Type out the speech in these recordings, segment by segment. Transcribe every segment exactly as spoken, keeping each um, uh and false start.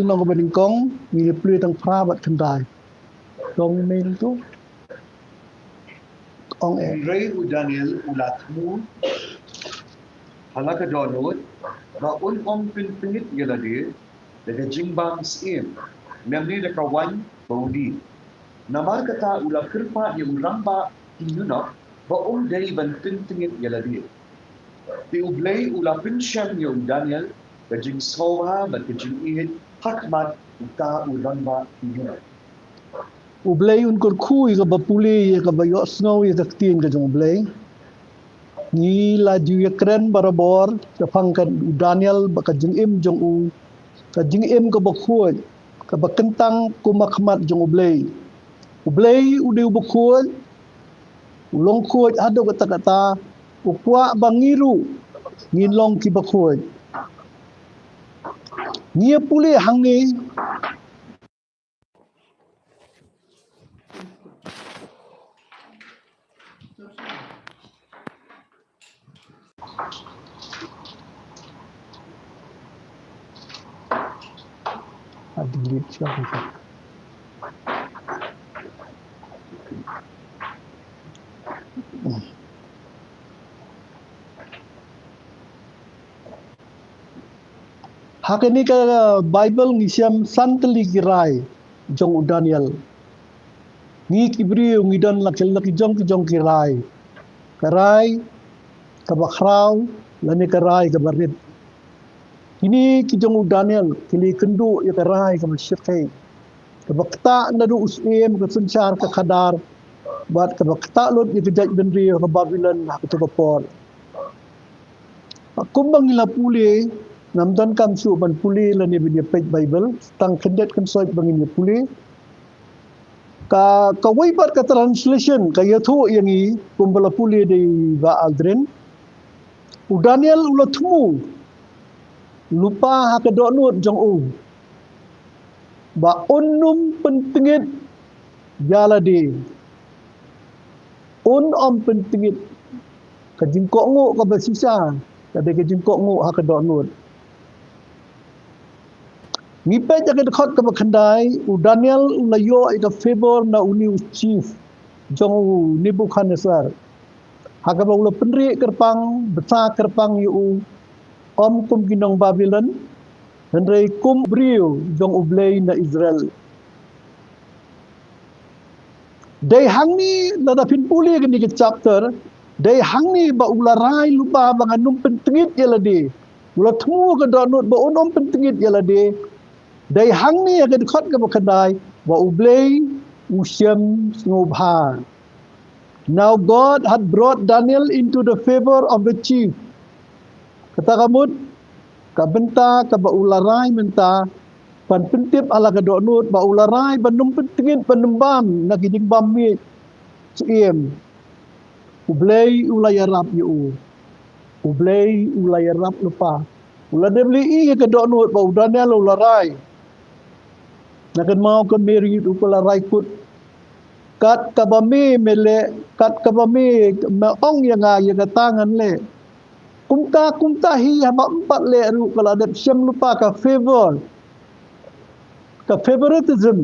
Nong ba nyngkong, ngi plie tang phra bad khyndai. Dong mail tu. Ong eh. Hynrei u Daniel u la thmu ha la ka dohnud ba un ym pyntngit ïa lade da ka jingbam syiem, lymne da ka waiñ ba u dih. Namar kata u la kyrpad ïa u rangbah ki eunuch ba um dei ban pyntngit ïa lade. Te U Blei u la pynshem ïa u Daniel ka jingsngewbha bad ka jingïeit ha khmat uta u rangbah ki eunuch. U Blei un kyrkhu ïa kaba pule, ïa kaba ïohsngew ïa ka ktien ka jong U Blei. Ngi la ju ïakren barabor shaphang ka u Daniel bad ka jingim jong u, ka jingim kaba khuid, kaba kyntang kum ha khmat jong U Blei. U Blei u dei uba khuid, u long khuid haduh katta katta, u kwah ba ngi ruh ngin long kiba khuid. Ngi ïa pule hangne. Ah, delete siya. Ha kane ka Baibl ngi shem san tylli ki rai jong u Daniel. Ngi ki briew ngi don la ki, la ki jong ki jong ki rai. Ka rai kaba khraw lane ka rai kaba rit. Kine ki jong u Daniel ki la ïakynduh ïa ka rai kaba shyrkhei, kaba ktah naduh u syiem ka synshar ka khadar bad kaba ktah lut ïa ka jaitbynriew ka Babilon ha kato ka por. Kumba ngi la pule, ngam donkam shuh ban pule lane ban ïa peit Baibl, tang khyndiat khynsoit ba ngin ïa pule. Ka, kawei pat ka translation ka ïathuh ïa ngi kumba la pule da i Bah Aldrin. U Daniel u la thmu lypa ha ka dohnud jong u ba un ym pyntngit ïa lade. Un ym pyntngit. Ka jingkohnguh kaba shisha ka dei ka jingkohnguh ha ka dohnud. Ngi peit ïa ka dkhot kaba khyndai, u Daniel u la ïoh ïa ka favor na une u chief jong u Nebukhadnessar, ha kaba u la pynrieh kyrpang, bsa kyrpang ïa u, ym kum ki nong Babilon, hynrei kum briew jong U Blei na Israel. Dei hangne, lada phin pule kane ka chapter, dei hangne ba u la rai lypa ba ngan ym pyntngit ïa lade. U la thmu ka dohnud ba un ym pyntngit ïa lade. Dei hangne ha ka dkhot kaba khyndai ba U Blei u shem sngewbha. Now God had brought Daniel into the favor of the chief. Kata ka mut, ka bynta kaba u la rai mynta, ban pyntip ha la ka dohnud ba u la rai ban ym pyntngit, ban ym bam na ki jingbam miej syiem. U Blei u la ïarap ïa u. U Blei u la ïarap lypa. U la dep leh ïa ka dohnud ba u Daniel u la rai. Na kynmaw ka Mary u ka la rai kut. Kat kaba me me leh, kat kaba me me ong ïa nga, ïa kata ngan leh. Kumta, kumta hi haba ym pat leh ruh ka la dep shem lypa ka favor. Ka favoritism.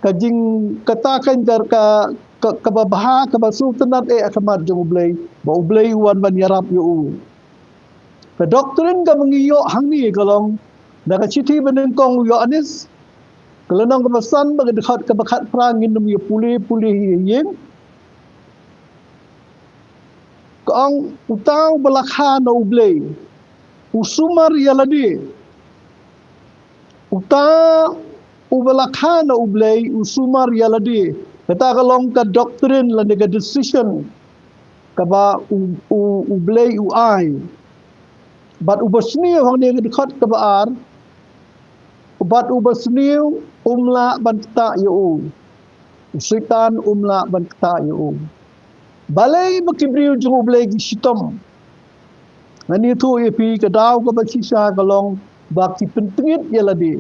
Ka jing kata kan jar ka, ka, kaba bha, kaba sngewtynnat eh ha khmat jong U Blei. Ba U Blei u wan ban ïarap ïa u. Ka doctrine kaba ngi ïoh hangne ka long na ka shithi ba nyngkong u Ïoannis, ka lynnong kaba san bad ka dkhot kaba khatphra, ngin nym ïa pule, pule hi ïing. Ka ong uta uba la kha na U Blei u sumar ïa lade. Uta uba la kha na U Blei u sumar ïa lade. Kata ka long ka doctrine lane ka decision kaba u, u, U Blei u ai. Bad uba sniew hangne ka dkhot kaba ar, bad uba sniew um lah ban ktah ïa u. U Soitan um lah ban ktah ïa u. Balei ba ki briew jong U Blei ki shitom? Ngan ïathuh ïa phi, ka daw kaba shisha ka long ba ki pyntngit ïa lade.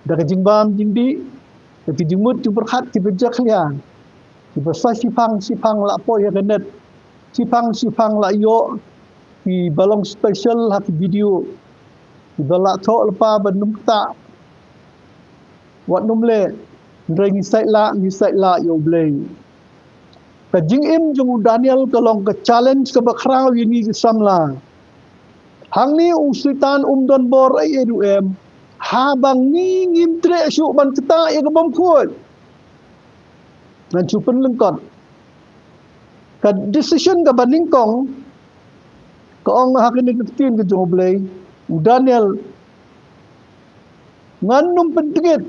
Da ka jingbam jingdih, da ki jingmut jingpyrkhat kiba jakhlia, kiba sa shiphang shiphang la poi ha ka net, shiphang shiphang la ïoh kiba long special ha ki video, kiba la thoh lypa ban ym ktah. wat nym leh, hynrei ngi sait lah, ngi sait lah ïa U Blei. Ka jingim jong u Daniel ka long ka challenge kaba khraw ïa ngi ki samla. Hangne u Soitan um don bor ei ei ruh em, haba ngi ngim treh shuh ban ktah ïa ka bymkhuid. Ngan shu pynlyngkot. Ka decision kaba nyngkong, ka ong ha kane ka ktien ka jong U Blei, u Daniel, ngan nym pyntngit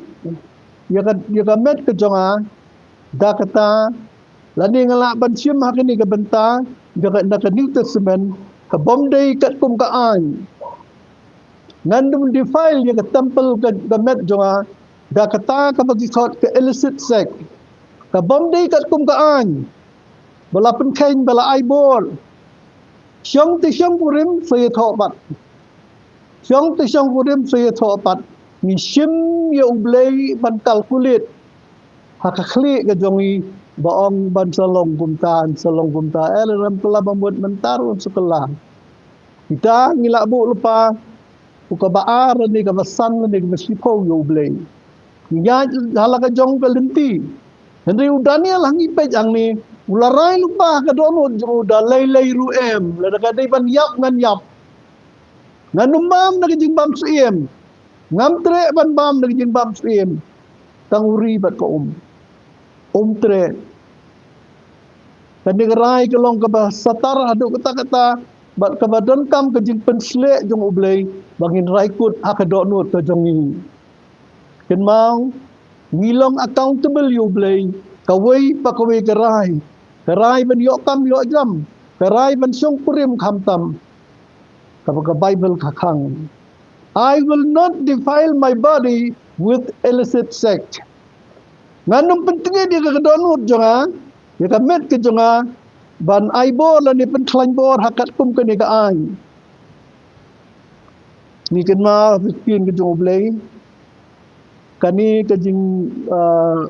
ïa ka, ïa ka met ka jong nga da kata, lane nga lah ban shim ha kane ka bynta da ka, na ka New Testament, ka bym dei katkum ka aiñ. Ngan nym defile ïa ka temple ka, ka met jong nga da kata kaba ki khot ka illicit sex. Ka bym dei katkum ka aiñ. Ba la pynkheiñ, ba la ai bor. Shong te shong kurim sa ïathoh pat. Shong te shong kurim sa ïathoh pat. Ngi shim ïa U Blei ban calculate ha ka khlieh ka jong ngi, ba ong ban sa long kumta, sa long kumta. Eh, lada ym kylla ba mut mynta ruh sa kylla. Kita ngi la buh lypa, u kaba ar lane kaba san lane kaba shiphew ïa U Blei. Ngi ïaid ha la ka jong ka lynti. Hynrei u Daniel ha ngi peit hangne, u la rai lypa ha ka dohnud jong u, da lei lei ruh em, lada ka dei ban ïap ngan ïap. Ngan nym bam na ka jingbam syiem. Ngam treh ban bam na ka jingbam syiem. Tang u ri bad ka um. Um treh. Kane ka rai ka long kaba satar haduh katta katta, bad kaba donkam ka jingpynshlur jong U Blei, ba ngin rai kut ha ka dohnud ka jong ngi. Kynmaw, ngi long accountable ïa U Blei, kawei pa kawei ka rai. Ka rai ban ïoh kam ïoh jam, ka rai ban shong kurim khamtam. Kaba ka Baibl ka khang, "I will not defile my body with illicit sex." Ngan nym pyntngit ïa ka dohnud jong nga, ïa ka met ka jong nga, ban ai bor lane pynkhlaiñ bor ha katkum kane ka aiñ. Ngi kynmaw ha ka ktien ka jong U Blei, kane ka jing, ah,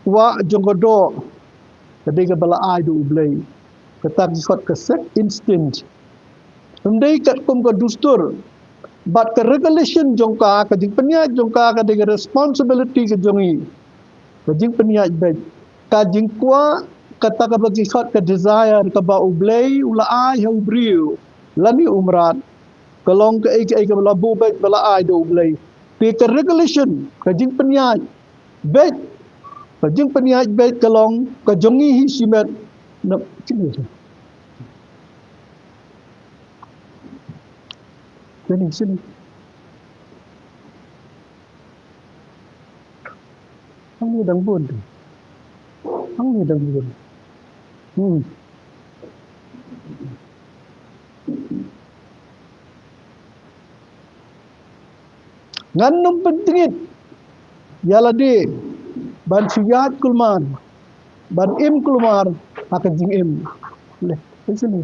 wah jong ka doh, ka dei kaba la ai da U Blei. Kata ki khot ka sex instinct. Ym dei katkum ka dustur. Bad ka regulation jong ka, ka jingpynïaid jong ka, ka dei ka responsibility ka jong ngi. Ka jingpynïaid beit. Ka jingkwah, kata kaba ki khot ka desire, kaba U Blei u la ai ha u briew, lane u mrad. Ka long kaei kaei kaba la buh beit, ba la ai da U Blei. Te ka regulation, ka jingpynïaid beit, ka jingpynïaid beit ka long ka jong ngi hi shimet. Na, sini, sini. Sini, sini. Hangne dang bun. Hangne dang bun. Hmm. Ngan nym pyntngit ïa lade ban shu ïaid kulmar, ban im kulmar ha ka jingim. Le, sini.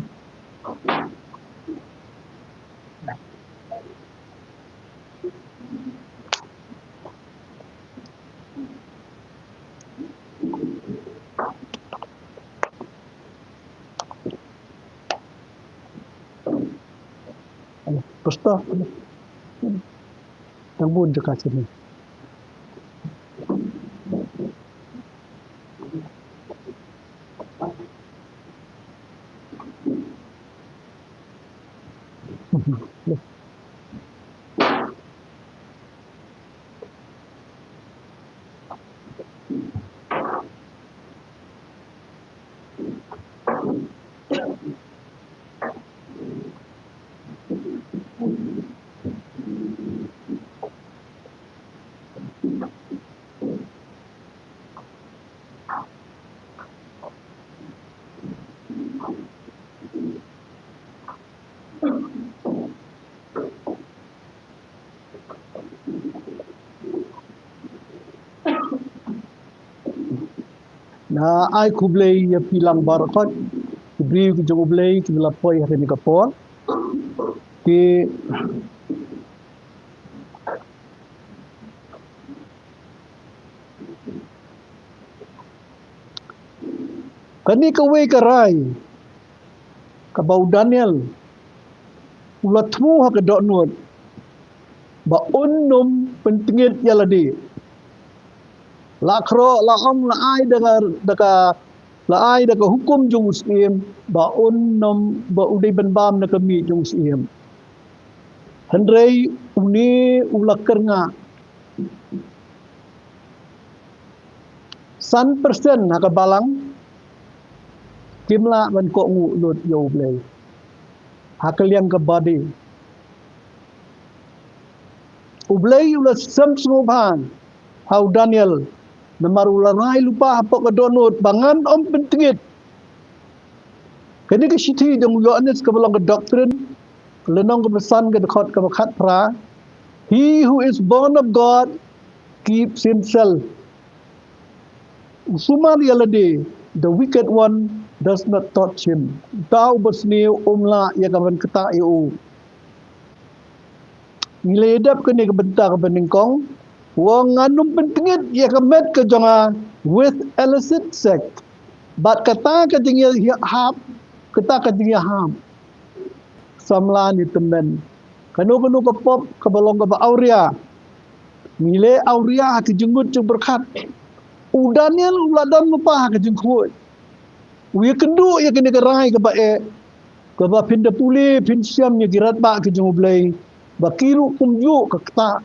Pastor, tang bun jaka sini. Nga ai khublei ïa phi lang baroh, ki briew ki jong U Blei kiba la poi ha kane ka por. Ki Kane kawei ka rai kaba u Daniel u la thmu ha ka dohnud ba un nym pyntngit ïa lade. La khroh, la ong, la ai da ka, da ka, la ai da ka hukum jong u syiem, ba un nym, ba u dei ban bam na ka mih jong u syiem. Hynrei une u la kyrngah. San persen ha ka balang kim lah ban kohnguh lut ïa U Blei. Ha ka liang ka body. U Blei u la sem sngewbha ha u Daniel. Namar u la rai lypa hapoh ka dohnud ba ngan ym pyntngit. Kane ka shithi jong u Ïoannis kaba long ka Doctrine, ka lynnong kaba san, ka dkhot kaba khatphra. He who is born of God keeps himself. U sumar ïa lade, the wicked one does not touch him. Uta uba sniew um lah ïa ka ban ktah ïa u. Ngi la ïa dep kane ka bynta kaba nyngkong. U ong, ngan ym pyntngit ïa ka met ka jong nga with illicit sex. Bad kata ka jingïahap, kata ka jingïahap samla ne tymmen. Kano kano ka pop kaba long kaba awria. Ngi leh awria ha ka jingmut jingpyrkhat. U Daniel u la don lypa ha ka jingkhuid. U ïakynduh ïa kane ka rai kaba eh, kaba phin da pule, phin shem ïa ki rangbah ki jong U Blei ba ki ruh kumjuh ka ktah.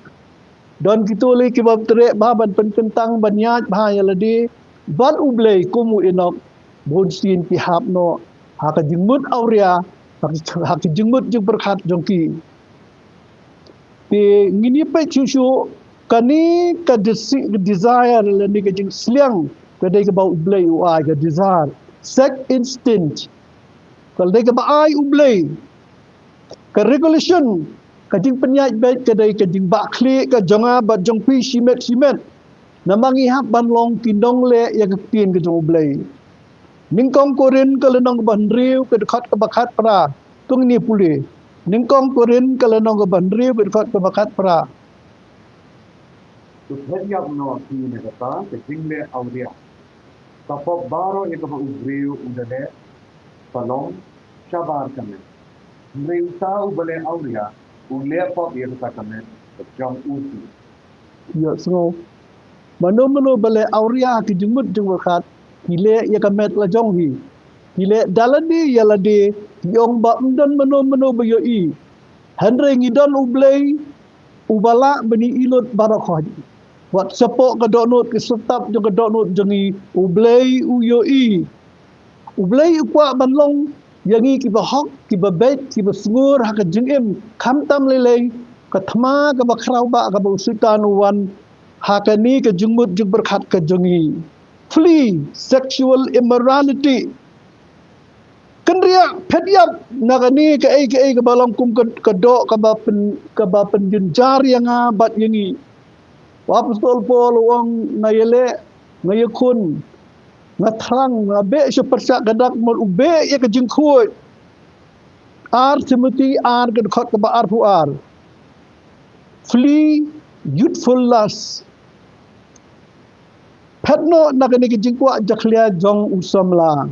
Don kito lei kiba treh bha ban pynkyntang, ban ïaid bha ïa lade bad U Blei kum u Enok. Bunsien ki hap noh ha ka jingmut awria, ha ka, ha ka jingmut jingpyrkhat jong ki. Te ngin ïa peit shuh shuh, kane ka desi-, desire lane ka jingsliang ka dei kaba U Blei u ai, ka desire. Sex instinct ka dei kaba ai U Blei. Ka regulation, ka jingpynïaid beit ka dei ka jingbahkhlieh ka jong nga bad jong phi shimet shimet. Namar ngi hap ban long ki nongleh ïa ka ktien ka jong U Blei. Nyngkong Korinth ka lynnong kaba hynriew, ka dkhot kaba khatphra. To ngin ïa pule. Nyngkong Korinth ka lynnong kaba hynriew, ka dkhot kaba khatphra. To phet ïap noh phi na kata ka jingleh awria. Ka pop baroh ïa kaba u briew u da leh ka long shabar ka met. Hynrei uta uba leh awria u leh pop ïa kata ka met ka jong u hi. Ïohsngew. Mano mano ba leh awria ha ki jingmut jingpyrkhat, ki leh ïa ka met la jong hi. Ki leh da lade ïa lade, ki ong ba ym don mano mano ba ïohi. Hynrei ngi don U Blei uba lah ban ïohi lut baroh khoit. Wat shapoh ka dohnud, ka syrtap jong ka dohnud jong ngi, U Blei u ïohi. U Blei u kwah ban long ïa ngi kiba hok, kiba beit, kiba sngur ha ka jingim, khamtam lei lei ka thma kaba khraw bah kaba u Soitan u wan ha kane ka jingmut jingpyrkhat ka jong ngi. Flee sexual immorality. Kynriah, phet ïap na kane kaei kaei kaba long kum ka, ka doh kaba pyn, kaba pynjynjar ïa nga bad ïa ngi. U Apostol Paul u ong, nga ïaleh, nga ïakhun, nga thrang, nga beh sha pyrshah ka dak, namar u beh ïa ka jingkhuid. Ar Timothy ar, ka dkhot kaba arphew ar. Flee youthful lust. Phet noh na kane ka jingkwah jakhlia jong u samla.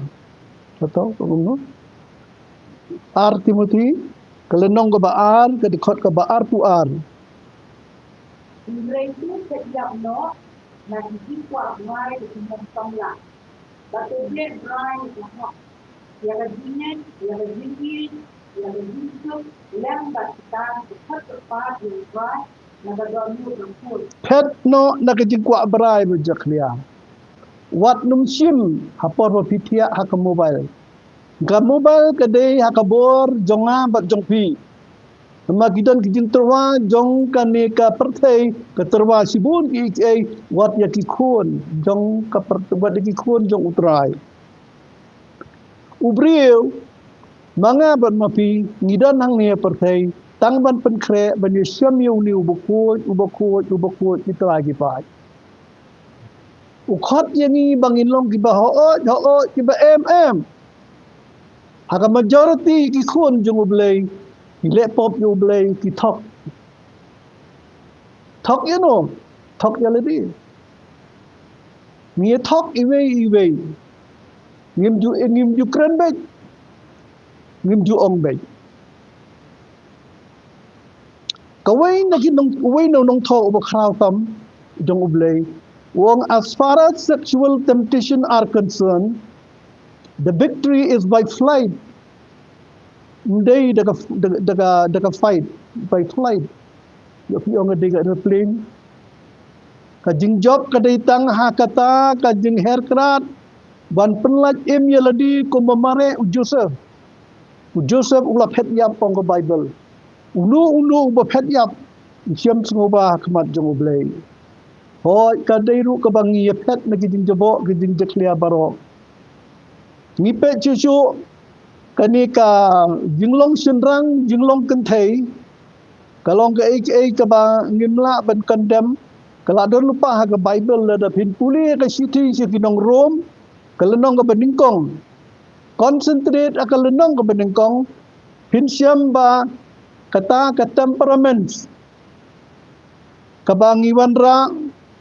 Kato, kumno? Ar Timothy ka lynnong kaba ar, ka dkhot kaba arphew ar. Hynrei to phet ïap noh na ki jingkwah brai ka jingmut samla. Bad to beh brai ïa ka hok, ïa ka jingngeit, ïa ka jingïeit, ïa ka jingsuk, lem bad kita ki kyrpad ïa U Trai na ka dohnud jong U. Phet noh na ka jingkwah brai ba jakhlia. Wat nym shim ha por ba phi thiah ha ka mobile. Ka mobile ka dei ha ka bor jong nga bad jong phi. Namar ki don ki jingtyrwa jong kane ka pyrthei, ka tyrwa shibun kiei kiei wat ïa ki khun jong ka pyr-, wat ïa ki khun jong U Trai. U briew, ma nga bad ma phi, ngi don hangne ha pyrthei tang ban pynkhreh, ban ïashem ïa une uba khuid, uba khuid, uba khuid, ki trai ki paid. U khot ïa ngi ba ngin long kiba hooid hooid, kiba em em. Ha ka majority ki khun jong U Blei ki leh pop ïa U Blei, ki thok. Thok ïa no? Thok ïa lade. Ngi thok iwei iwei. Ngim ju, ngim ju kren beit, ngim ju ong beit. Kawei na ki nong, uwei na u nongthoh uba khraw tam jong U Blei, Wong, as far as sexual temptation are concerned, the victory is by flight. Ym dei da ka, da, da ka, da ka fight, by flight. Ïoh phi ong dei ka aeroplane. Ka jingjop ka dei tang ha kata ka jingher krad ban pynlait im ïa lade kumba mareh u Joseph. U Joseph u la phet ïap, ong ka Baibl. Uno uno uba phet ïap u shem sngewbha ha khmat jong U Blei. Hooid, ka dei ruh kaba ngi ïa phet na ki jingjaboh ki jingjakhlia baroh. Ngi peit shuh shuh kane ka jinglong shynrang, jinglong kynthei, ka long kaei kaei kaba ngim lah ban condemn. Ka la don lypa ha ka Baibl. Lada phin pule ka shithi sha ki nong Rom, ka lynnong kaba nyngkong, concentrate ha ka lynnong kaba nyngkong, phin shem ba kata ka temperament kaba ngi wanrah,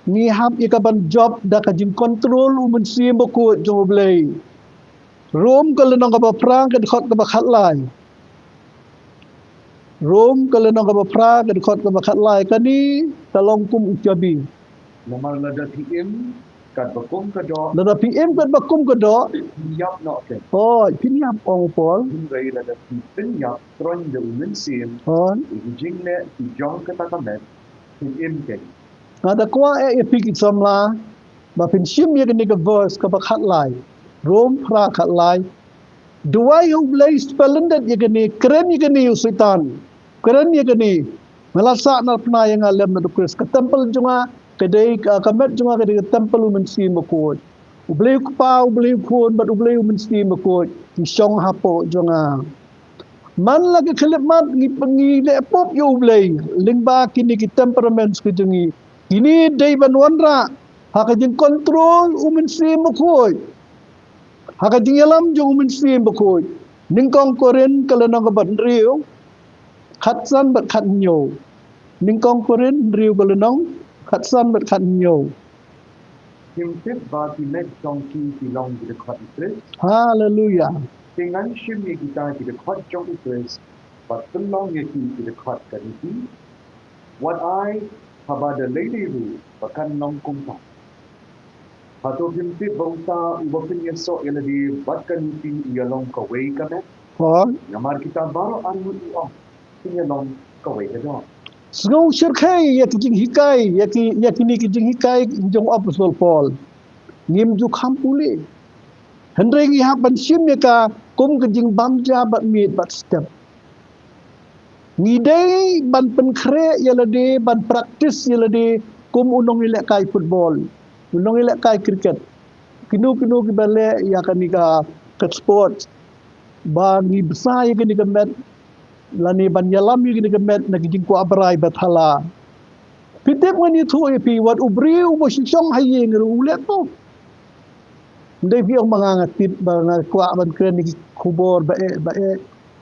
ngi hap ïa ka ban jop da ka jingcontrol U Mynsiem Bakhuid jong U Blei. Rom ka lynnong kaba phra ka dkhot kaba khatlai. Rom ka lynnong kaba phra ka dkhot kaba khatlai. Kane ka long kum u chabi. Namar lada phi im katba kum ka doh, lada phi im katba kum ka doh, phin ïap noh kein. Hooid, phin ïap, ong u Paul. Hynrei lada phi pynïap khlem da U Mynsiem, hooid, ïa ki jingleh ki jong kata ka met, phin im kein. Nga da kwah eh ïa phi ki samla ba phin shim ïa kane ka verse kaba khatlai. Rom phra khatlai. Duwai ha U Blei, spah lyndet ïa kane, kren ïa kane ïa u Soitan. Kren ïa kane. Nga la sah na la pynïaid ïa nga lem na U Khrist. Ka temple jong nga ka dei ka, ka met jong nga ka dei ka temple U Mynsiem Bakhuid. U Blei U Kpa, U Blei U Khun bad U Blei U Mynsiem Bakhuid ki shong hapoh jong nga. Man la ka khyllipmat ngi, ngi leh pop ïa U Blei lyngba kine ki temperaments ki jong ngi. Kine dei ban wanrah ha ka jingcontrol U Mynsiem Bakhuid, ha ka jingïalam jong U Mynsiem Bakhuid. Nyngkong Korinth ka lynnong kaba hynriew, khatsan bad khathynñiew. Nyngkong Korinth hynriew ka lynnong, khatsan bad khathynñiew. Phim tip ba ki met jong phi ki long ki dkhot U Khrist? Haleluya. Te ngan shim ïa kita ki dkhot jong U Khrist bad pynlong ïa ki ki dkhot ka riti? Wat ai haba da lei lei ruh ba kan long kumta. Hato phim tip ba uta uba pynïasoh ïa lade bad ka riti u ïalong kawei ka met? Hooid. Namar kita baroh arngut, u ong, kin ïalong kawei ka doh. Sngew shyrkhei ïa ki jinghikai, ïa ki, ïa kine ki jinghikai jong u Apostol Paul. Ngim ju kham pule. Hynrei ngi hap ban shim ïa ka kum ka jingbam ja bad miet bad step. Ngi dei ban pynkhreh ïa lade, ban practice ïa lade kum u nongïalehkai football, u nongïalehkai cricket. Kino kino kiba leh ïa kane ka, ka sport, ba ngi bsa ïa kane ka met lane ban ïalam ïa kane ka met na ki jingkwah brai ba thala. Phi tip, ngan ïathuh ïa phi, wat u briew uba shu shong ha ïing ruh u leh pop. Ym dei phi ong ba nga nga tip, ba nga kwah ban kren ïa ki khubor ba eh ba eh.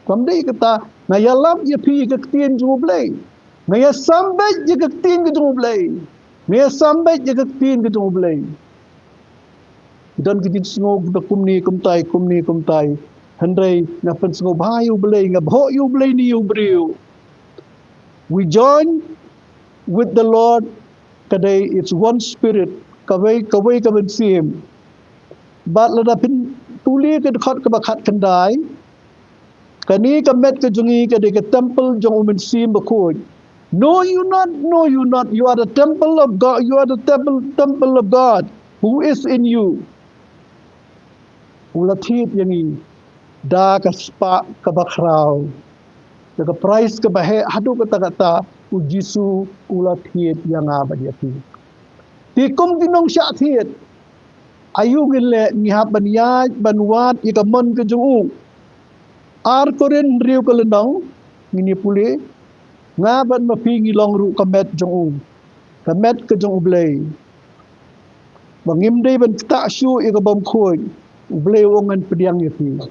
Kam dei kata. Nga ïalap ïa phi ïa ka ktien jong U Blei. Nga ïasam beit ïa ka ktien ka jong U Blei. Nga ïasam beit ïa ka ktien ka jong U Blei. Don ki jingsngew kiba kumne kumtai, kumne kumtai. Hynrei nga pynsngewbha ïa U Blei, nga bhoh ïa U Blei ne ïa u briew. We join with the Lord, ka dei, it's one spirit, kawei, kawei ka mynsiem. Bad lada phin pule ka dkhot kaba khatkhyndai, kane ka met ka jong ngi ka dei ka temple jong U Mynsiem Bakhuid. Know you not, know you not, you are the temple of God, you are the temple, temple of God who is in you. U la thied ïa ngi da ka spah kaba khraw, da ka price kaba heh haduh katta katta. U Jisu u la thied ïa nga bad ïa phi. Te kum ki nongshah thied, aïu ngin leh? Ngi hap ban ïaid ban wad ïa ka mon ka jong u. Ar Korinth hynriew ka lynnong, ngin ïa pule. Nga bad ma phi ngi long ruh ka met jong u, ka met ka jong U Blei. Ba ngim dei ban ktah shuh ïa ka bym khuid. U Blei u ong ngan pdiang ïa phi.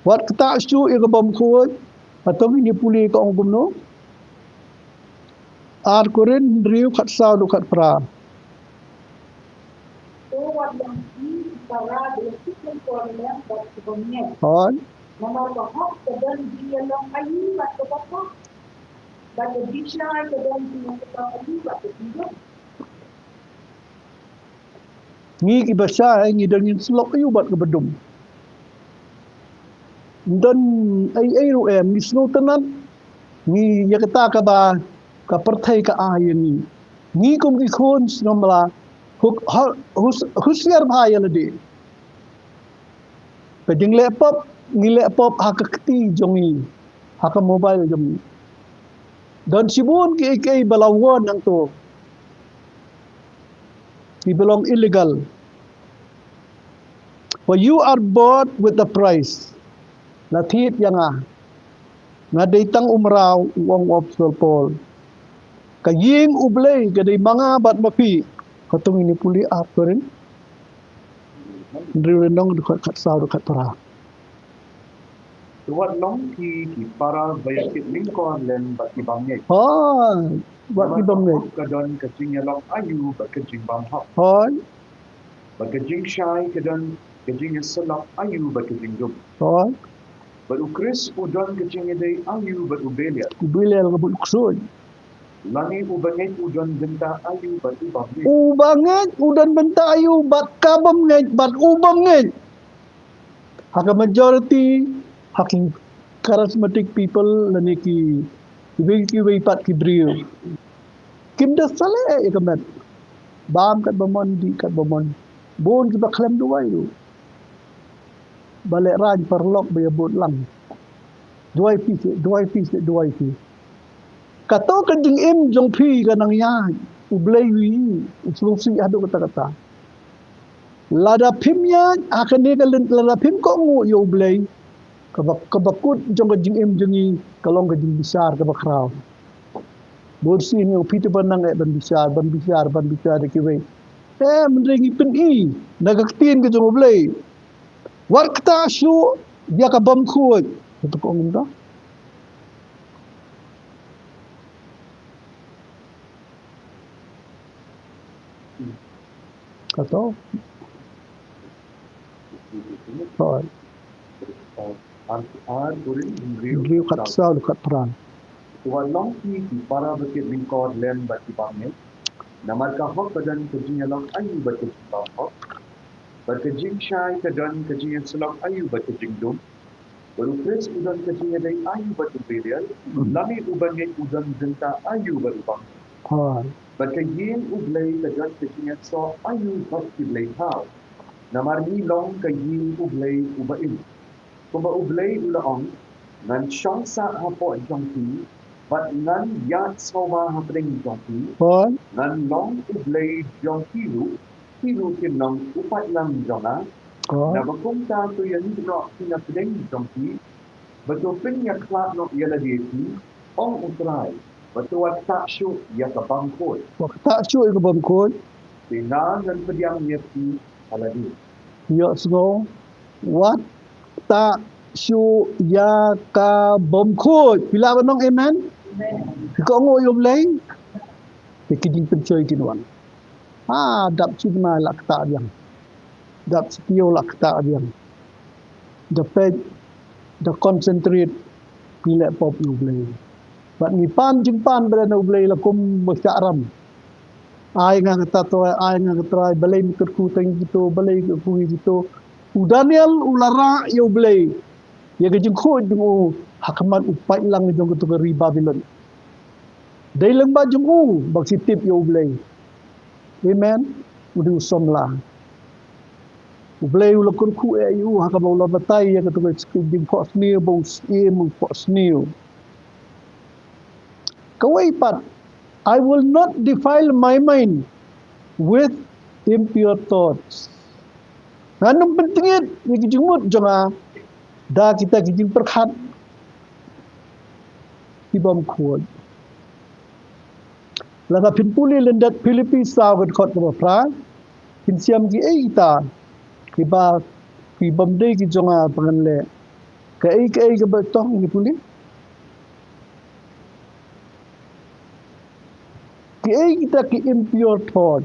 Wat ktah shuh ïa ka bym khuid. Hato ngin ïa pule ka ong kumno? Ar Korinth hynriew, khatsaw haduh khatphra. To wat long phi para da la suk lem por lem bad ki bym ngeit. Hooid. Namar ba hok ka don jingïalong aïu bad kaba pop, bad ka jingshai ka don jingïalong aïu bad ka jingdum. Ngi ki ba shai, ngi don ngin slok aiu bad kaba dum. Don ei ei ruh em, ngi sngewtynnat. Ngi ïa kata kaba ka pyrthei ka ai ïa ngi. Ngi kum ki khun samla, huk, ha, hus, husiar bha ïa lade. Ka jingleh pop, ngi leh pop ha ka kti jong ngi, ha ka mobile jong ngi. Don shibun kiei kiei ba la wan hangto, ki ba long illegal. For you are bought with a price. La thied ïa nga. Nga dei tang u mraw, u ong u Apostol Paul. Ka ïing U Blei ka dei ma nga bad ma phi. Katno ngin ïa pule, ar Korinth hynriew lynnong, dkhot khatsaw, dkhot phra. To wat long ki, ki para ba ïa kit lyngkor lem bad ki bym ngeit. Hooid, bad ki bym ngeit. Namar ka hok ka don ka jingïalok aiu bad ka jingbymhok. Hooid. Bad ka jingshai ka don ka jingïasyllok aiu bad ka jingdum. Hooid. Bad U Khrist u don ka jingïadei aiu bad u Belial. U Belial ka bud u ksuid. Lane u bangeit u don bynta aiu bad u bymngeit. U bangeit u don bynta aiu bad ka bymngeit, bad u bymngeit. Ha ka majority, ha ki charismatic people lane ki, kiwei kiwei pat ki briew, kim da sale ïa ka met. Bam katba mon, dih katba mon. Bun kiba khlem duwai ruh. Ba leh rain paralok ba ïa bud lang. Duwai phi seh, duwai phi seh, duwai phi. Kato ka jingim jong phi ka nang ïaid. U Blei u ïohi, u sngewsih haduh katta katta. Lada phim ïaid ha kane ka lyn, lada phim kohnguh ïa U Blei, kaba, kaba kut jong ka jingim jong ngi ka long ka jingbishar kaba khraw. Bun sien ïa u Peter ba nang eh ban bishar, ban bishar, ban bishar da kiwei. Eh, mynta ngi pyni na ka ktien ka jong U Blei. Wat ktah shuh ïa ka bymkhuid. Kato ka ong kumta. Kato. Hooid. Ar, ar Korinth hynriew, hynriew khatsaw, khatphra. To wat long ki, ki para ba kit lyngkor lem bad ki bym ngeit. Namar ka hok ka don ka jingïalok aiu bad ka jingbymhok. Bad ka jingshai ka don ka jingïasyllok aiu bad ka jingdum. Bad U Khrist u don ka jingïadei aiu bad u Belial. Hmm. Lane u bangeit u don bynta aiu bad u bymngeit. Hooid. Bad ka ïing U Blei ka don ka jingïasoh aiu bad ki blei thaw. Namar ngi long ka ïing U Blei uba im. Kumba U Blei u la ong, ngan shong sah hapoh jong phi, bad ngan ïaid sngewbha hapdeng jong phi. Hooid. Ngan long U Blei jong phi ruh, phi ruh kin long u paidlang jong nga. Hooid. Naba kumta to ïaid noh phi napdeng jong phi, bad to pynïakhlad noh ïa lade phi, ong U Trai, bad to wat ktah shuh ïa ka bymkhuid. Wat ktah shuh ïa ka bymkhuid. Te nga ngan pdiang ïa phi ha lade. Ïohsngew, wat ktah shuh ïa ka bymkhuid. Phi lah ban ong amen? Amen. Phi kohnguh ïa U Blei? Te ki jingpynshoi kin wan. Ah, dap shi bnai la ktah biang. Dap shi taïew la ktah biang. Da peit, da concentrate, ngi leh pop ïa U Blei. Bad ngi pan jingpan ba don ha U Blei la kum ba shah ram. Ai nga kata Trai, ai nga kata Trai, balei me kyrkhu tang ïa kito, balei me kyrkhu ïa kito. U Daniel u la rah ïa U Blei ïa ka jingkhuid jong u ha khmat u paidlang jong kato ka ri Babilon. Dei lyngba jong u ba ki tip ïa U Blei. Amen. U dei u samla. U Blei u la kyrkhu ïa u ha kaba u la batai ïa kato ka jingphohsniew ba u siem, u phohsniew. Kawei pat, I will not defile my mind with impure thoughts. Ngan ym pyntngit ïa ki jingmut jong nga da kita ki jingpyrkhat ki bymkhuid. Lada phin pule lyndet Philippi saw ka dkhot kaba phra, phin shem kiei kita kiba, ki bym dei ki jong nga ba ngan leh. Kaei kaei kaba tong ngi pule. Kiei kita ki impure thought.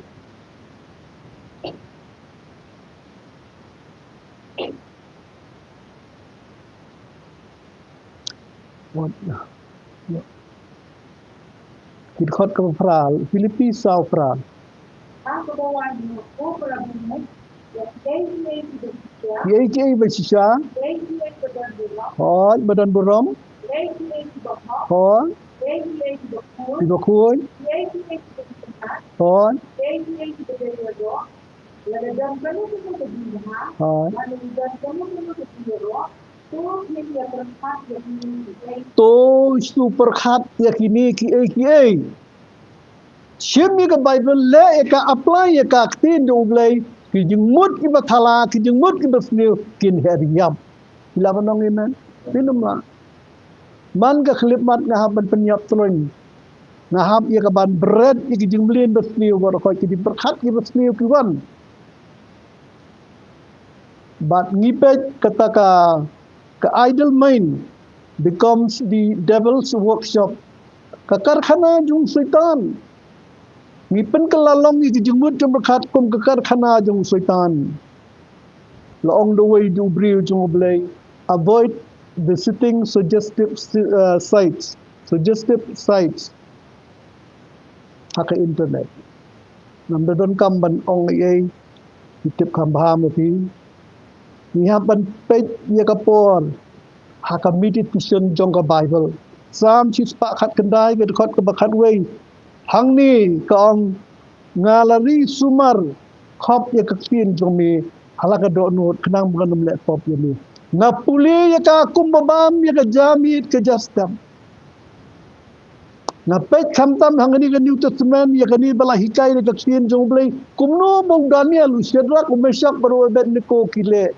Ki dkhot kaba phra, Philippi saw phra. Kiei kiei ba shisha. Hooid, ba don burom. Hooid. Kiba khuid. Hooid. Hooid. To shu pyrkhat ïa kine kiei kiei. Shim ïa ka Baibl, leh ïa ka, apply ïa ka ktien jong U Blei, ki jingmut kiba thala, ki jingmut kiba sniew kin her ïap. Phi lah ban ong amen? Phin ym lah. Man ka khyllipmat nga hap ban pynïap tyrwa. Nga hap ïa ka ban bret ïa ki jingmlien ba sniew, bad ka ki jingpyrkhat kiba sniew ki wan. Bad ngi peit kata ka, ka idle mind becomes the devil's workshop. Ka karkhana jong Soitan. Ngi pynkylla long ïa ki jingmut jingpyrkhat kum ka karkhana jong Soitan. La ong da uwei u briew jong U Blei, avoid visiting suggestive si-, uh, sites, suggestive sites ha ka internet. Ngam da donkam ban ong ei ei, ngi tip kham bha ma phi. Ngi hap ban peit ïa ka por ha ka meditation jong ka Baibl. Salm shispah khatkhyndai, ka dkhot kaba khatwei. Hangne ka ong, nga la ri sumar khop ïa ka ktien jong me ha la ka dohnud, khnang ba ngan ym leh pop ïa me. Nga pule ïa ka kumba bam ïa ka jamiet ka jastep. Nga peit khamtam hangne ka New Testament, ïa kane ba la hikai da ka ktien jong U Blei. Kumno ba u Daniel, u Shadrach, u Meshach, bad u Abednego ki leh.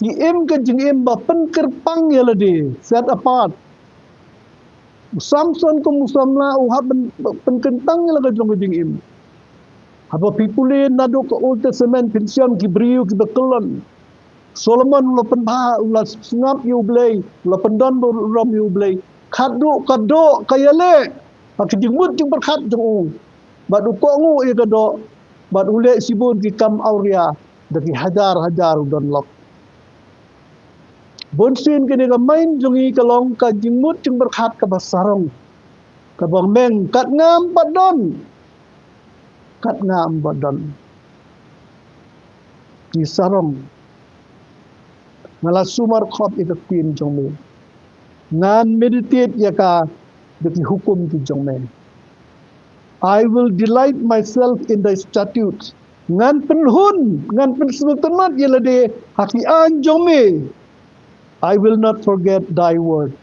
Ki im ka jingim ba pynkyrpang ïa lade, set apart. U Samson kum u samla u hap pyn-, pynkyntang ïa la ka jong ka jingim. Haba phi pule naduh ka Old Testament phin shem ki briew kiba kyllon. Solomon u la pynbha, u la sngap ïa U Blei, u la pyndon burom ïa U Blei. Khadduh ka doh ka ïaleh ha ki jingmut jingpyrkhat jong u. Bad u kohnguh ïa ka doh, bad u leh shibun ki kam awria, da ki hajar hajar u don lok. Bunsien kane ka mind jong ngi ka long ka jingmut jingpyrkhat kaba sarong. Kaba meng, kat ngam pat don. Kat ngam pat don. Ki sarong. Nga la sumar khop ïa ka ktien jong me. Ngan meditate ïa ka da ki hukum ki jong me. I will delight myself in thy statutes. Ngan pynhun, ngan pynsngewtynnat ïa lade ha ki aiñ jong me. I will not forget thy word.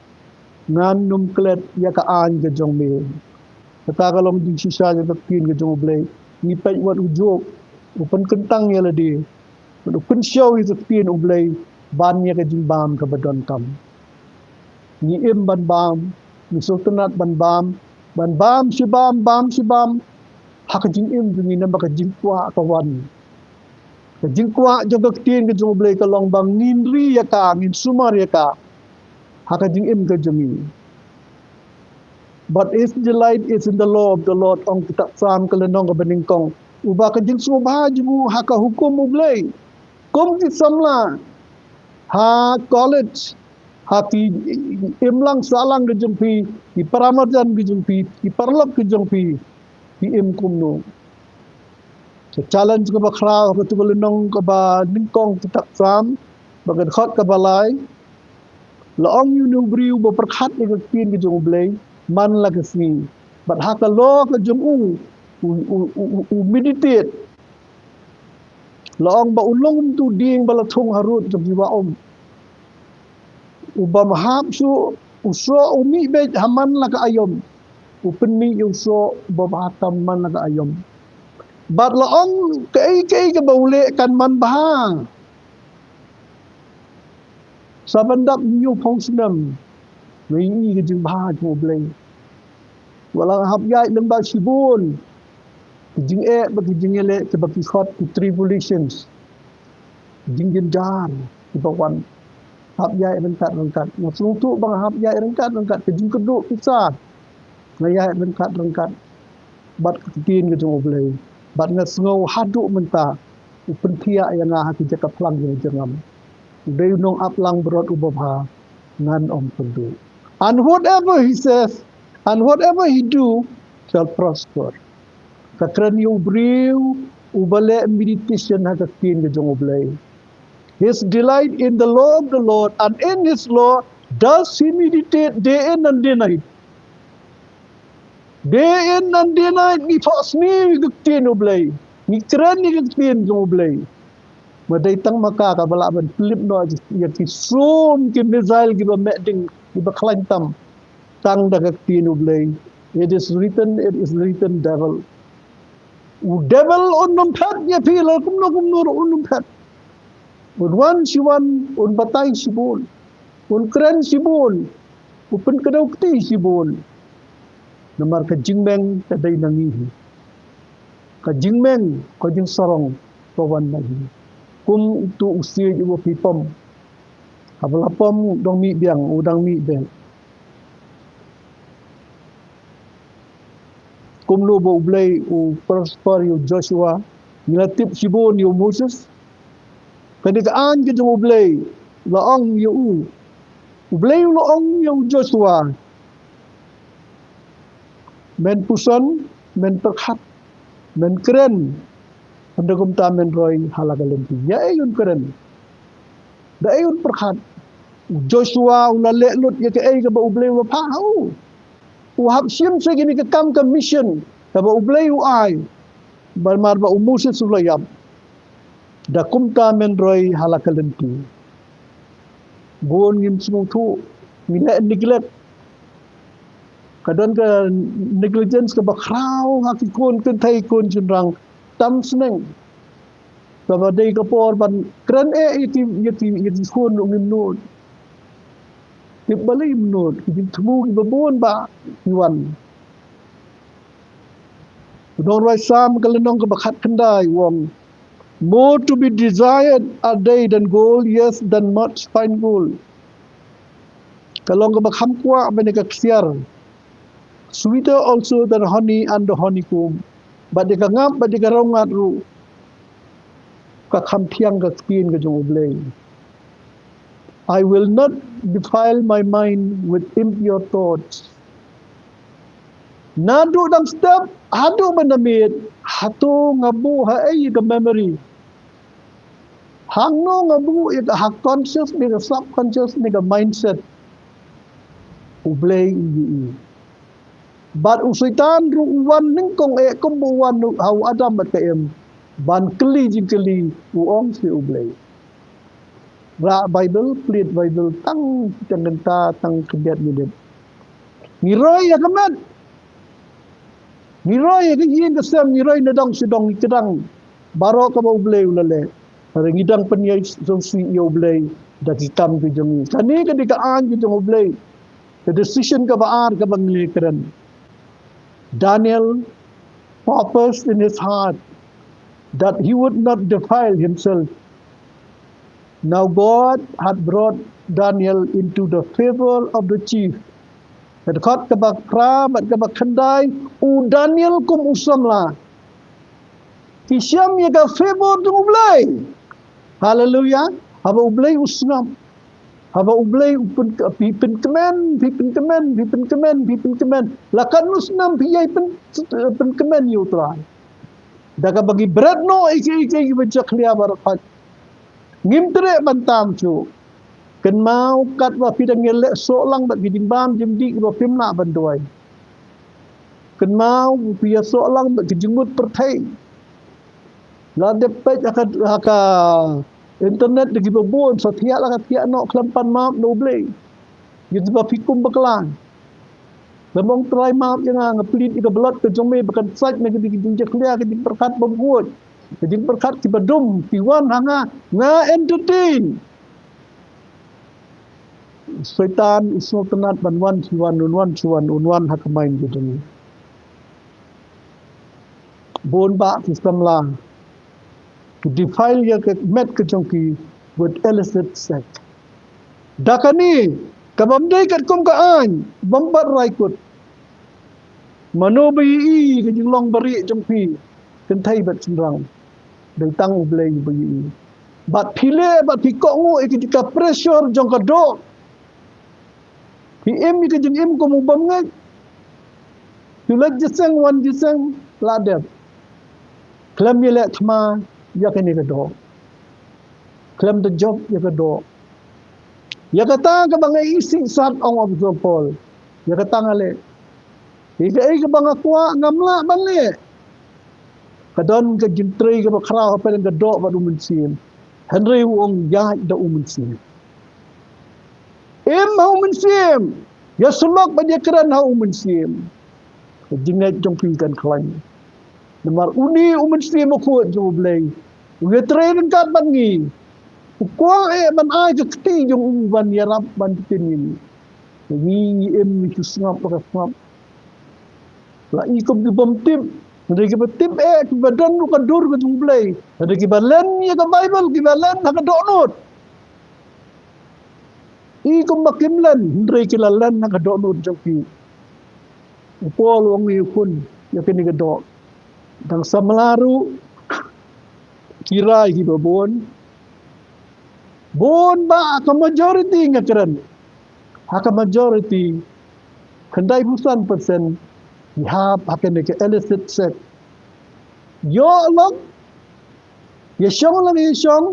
Ngan ym klet ïa ka aiñ ka jong me. Kata ka long jingshisha ïa ka ktien ka jong U Blei. Ngi peit wat u Job, u pynkyntang ïa lade. Bad u kynshew ïa ka ktien U Blei ban ïa ka jingbam kaba donkam. Ngi im ban bam, ngi sngewtynnat ban bam, ban bam shi bam, bam shi bam. Ha ka jingim jong ngi, namar ka jingkwah ka wan. Ka jingkwah jong ka ktien ka jong U Blei ka long ba ngin ri ïa ka, ngin sumar ïa ka ha ka jingim ka jong ngi. But his delight is in the law of the Lord, ong kitab Salm ka lynnong kaba nyngkong. Uba ka jingsngewbha jong u ha ka hukum U Blei. Kum ki samla ha college, ha ki imlang sahlang ka jong phi, ki paramarjan ka jong phi, ki paralok ka jong phi, ki im kumno. Ka challenge kaba khraw ha katu ka lynnong kaba nyngkong kitab Salm, ba ka dkhot kaba lai. La ong ïa une u briew ba pyrkhat ïa ka ktien ka jong U Blei man la ka sngi. Bad ha ka law ka jong u, u, u, u, u, u meditate. La ong ba u long kum utu u dieng ba la thung harud jong ki wah um. U bym hap shuh u soh u mih beit ha man la ka aïom. U pynmih ïa u soh u bym hap tam man la ka aïom. Bad la ong kaei kaei kaba u leh kan man bha. Sa ban dap hynñiewphew snem nga ïohi ka jingbha jong U Blei. Wat la nga hap ïaid lyngba shibun ki jingeh bad ki jingïaleh kiba ki khot ki tribulations. Ki jingjynjar kiba wan. Hap ïaid ryngkat ryngkat. Nga sngewthuh ba nga hap ïaid ryngkat ryngkat, ka jingkyrduh pisa. Nga ïaid ryngkat ryngkat bad ka ktien ka jong U Blei. Bad nga sngew haduh mynta u pynthiah ïa nga ha ki jaka phlang jong ka jingim. U dei u nongap lang barot uba bha, ngan ym kyrduh. And whatever he says, and whatever he do, shall prosper. Ka kren ïa u briew Uba leh meditation ha ka ktien ka jong U Blei. His delight in the law of the Lord, and in his law does he meditate day and day and night. Day and day and night ngi phohsniew ïa ka ktien U Blei. Ngi kren ïa ka ktien jong U Blei. Ma dei tang ma ka kaba lah ban pynlip noh ïa ki sum ki missile kiba meh ding kiba khlaiñ tam. Tang da ka ktien U Blei. It is written, it is written, devil. U devil un ym phet ïa phi la kumno kumno ruh un ym phet. Un wan shibun, un batai shibun, un kren shibun, u pynkdew kti shibun. Namar ka jingmeng ka dei na ngi hi. Ka jingmeng, ka jingsarong ka wan na ngi. Kum uto u siej uba phi pom. Haba la pom u dang mih biang, u dang mih biang. Kumno ba U Blei u prosper ïa u Joshua, ngi la tip shibun ïa u Moses. Kane ka aiñ ka jong U Blei la ong ïa u. U Blei u la ong ïa u Joshua. Men puson, men pyrkhat, men kren. Hynda kumta men roi ha la ka lynti. Ïa ei un kren. Da ei un pyrkhat. U Joshua u la leh lut ïa kaei kaba U Blei u la phah ha u. U hap shim sa kine ki kam ka mission kaba U Blei u ai. Namar ba u Moses u la ïap. Da kumta men roi ha la ka lynti. Bun ngim sngewthuh, ngi leh neglect. Ka don ka negligence kaba khraw ha ki khun kynthei khun shynrang tam sneng. Kaba dei ka por ban kren eh ïa ki, ïa ki, ïa ki khun ruh ngim nud. Tip balei ym nud, ki jingthmu kiba bun ba ki wan. U nongrwai Salm ka lynnong kaba khatkhyndai u ong, "More to be desired are they than gold, yes, than much fine gold." Ka long kaba kham kwah ban ïa ka ksiar. "Sweeter also than honey and the honeycomb." Bad ïa ka ngap, bad ïa ka rawngat ruh ka kham thiang ka ktien ka jong U Blei. "I will not defile my mind with impure thoughts." Naduh dang step haduh mynta miet, hato nga buh ha ei ïa ka memory? Hangno nga buh ïa ka, ha conscious ne ka subconscious ne ka mindset? U Blei u ïohi. Bad u Soitan ruh u wan nyngkong eh kumba u wan ha u Adam bad ka Im. Ban kylli jingkylli, u ong sha U Blei. Rah Baibl, plied Baibl, tang, tang kynta, tang khyndiat minit. Ngi roi ïa ka met. Ngi roi ïa ka ïing ka sem, ngi roi na dong sha dong, ngi kdang baroh kaba U Blei u la leh. Hynrei ngi dang pynïasoh sngewsih ïa U Blei da ki kam ki jong ngi. Kane ka dei ka aiñ ki jong U Blei. Ka decision kaba ar kaba ngi la kren. Daniel purposed in his heart that he would not defile himself. Now God had brought Daniel into the favor of the chief. Ka dkhot kaba phra bad kaba khyndai, u Daniel kum u samla. Ki shem ïa ka favor jong U Blei. Haleluya. Haba U Blei u sngap. Haba U Blei u pyn, phi pynkmen, phi pynkmen, phi pynkmen, phi pynkmen. La katno snem phi ïai pyn, pynkmen ïa U Trai. Da kaba ngi bret noh ïa ki, ïa ki, ïa ki ba jakhlia baroh khoit. Ngim treh ban tam shuh. Kynmaw katba phi dang ïaleh soh lang bad ki jingbam jingdih kiba phim lah ban duwai. Kynmaw phi ïasoh lang bad ki jingmut pyrthei. La dep peit ha ka, ha ka internet da kiba bun, sa thiah la ka thiah noh khlem pan map na U Blei. Ïa kiba phi kum bakla. Lem ong Trai map ïa nga, nga plie ïa ka blood ka jong me ba kan sait na ka jingjakhlia, ka jingpyrkhat bymhuid, ka jingpyrkhat kiba dum, ki wan ha nga, nga entertain. Soitan u sngewtynnat ban wan shi wan, un wan shi wan, un wan ha ka mind ka jong ngi. Bun bah ki samla ki defile ïa ka met ka jong ki with illicit sex. Da kane, ka bym dei katkum ka aiñ, bym pat rai kut. Mano ba ïohi ka jinglong barieh jong phi, kynthei bad shynrang? Dei tang U Blei ba ïohi. Bad phi leh, bad phi kohnguh ïa ka pressure jong ka doh. Phi im ïa ka jingim kum u bym ngeit. Phi leit jingïaseng wan jingïaseng la dep. Khlem ïaleh thma ïa kane ka doh. Khlem da jop ïa ka doh. Ïa kata kaba nga isih sat, ong u Apostol Paul. Ïa kata nga leh. Ïa kaei kaba nga kwah ngam lah ban leh. Ka don ka jingtrei kaba khraw hapdeng ka doh bad u Mynsiem. Hynrei u ong ïaid da u Mynsiem. Im ha u Mynsiem. Ïa sulok bad ïa kren ha u Mynsiem. Ka jingngeit jong phi kan khlaiñ. Namar une u Mynsiem Bakhuid jong u Blei u ïatrei ryngkat bad ngi. U kwah eh ban ai ka kti jong u ban ïarap ban ktien ïa ngi. Ngi im ngi shu sngap ba ka sngap. La i kum ki bym tip. Hynrei kiba tip eh, kiba don ruh ka dur ka jong u Blei. Hynrei kiba len ïa ka Baibl, kiba len ha ka dohnud. I kumba kim len, hynrei ki la len ha ka dohnud jong ki. U Paul u ong ïa u khun ïa kane ka doh. Dang samla ruh ki rai kiba bun. Bun ba ha ka majority nga kren. Ha ka majority, khyndai phew san percent ki hap ha kane ka illicit sex. Ïoh lok, ïa shong lok ïa shong.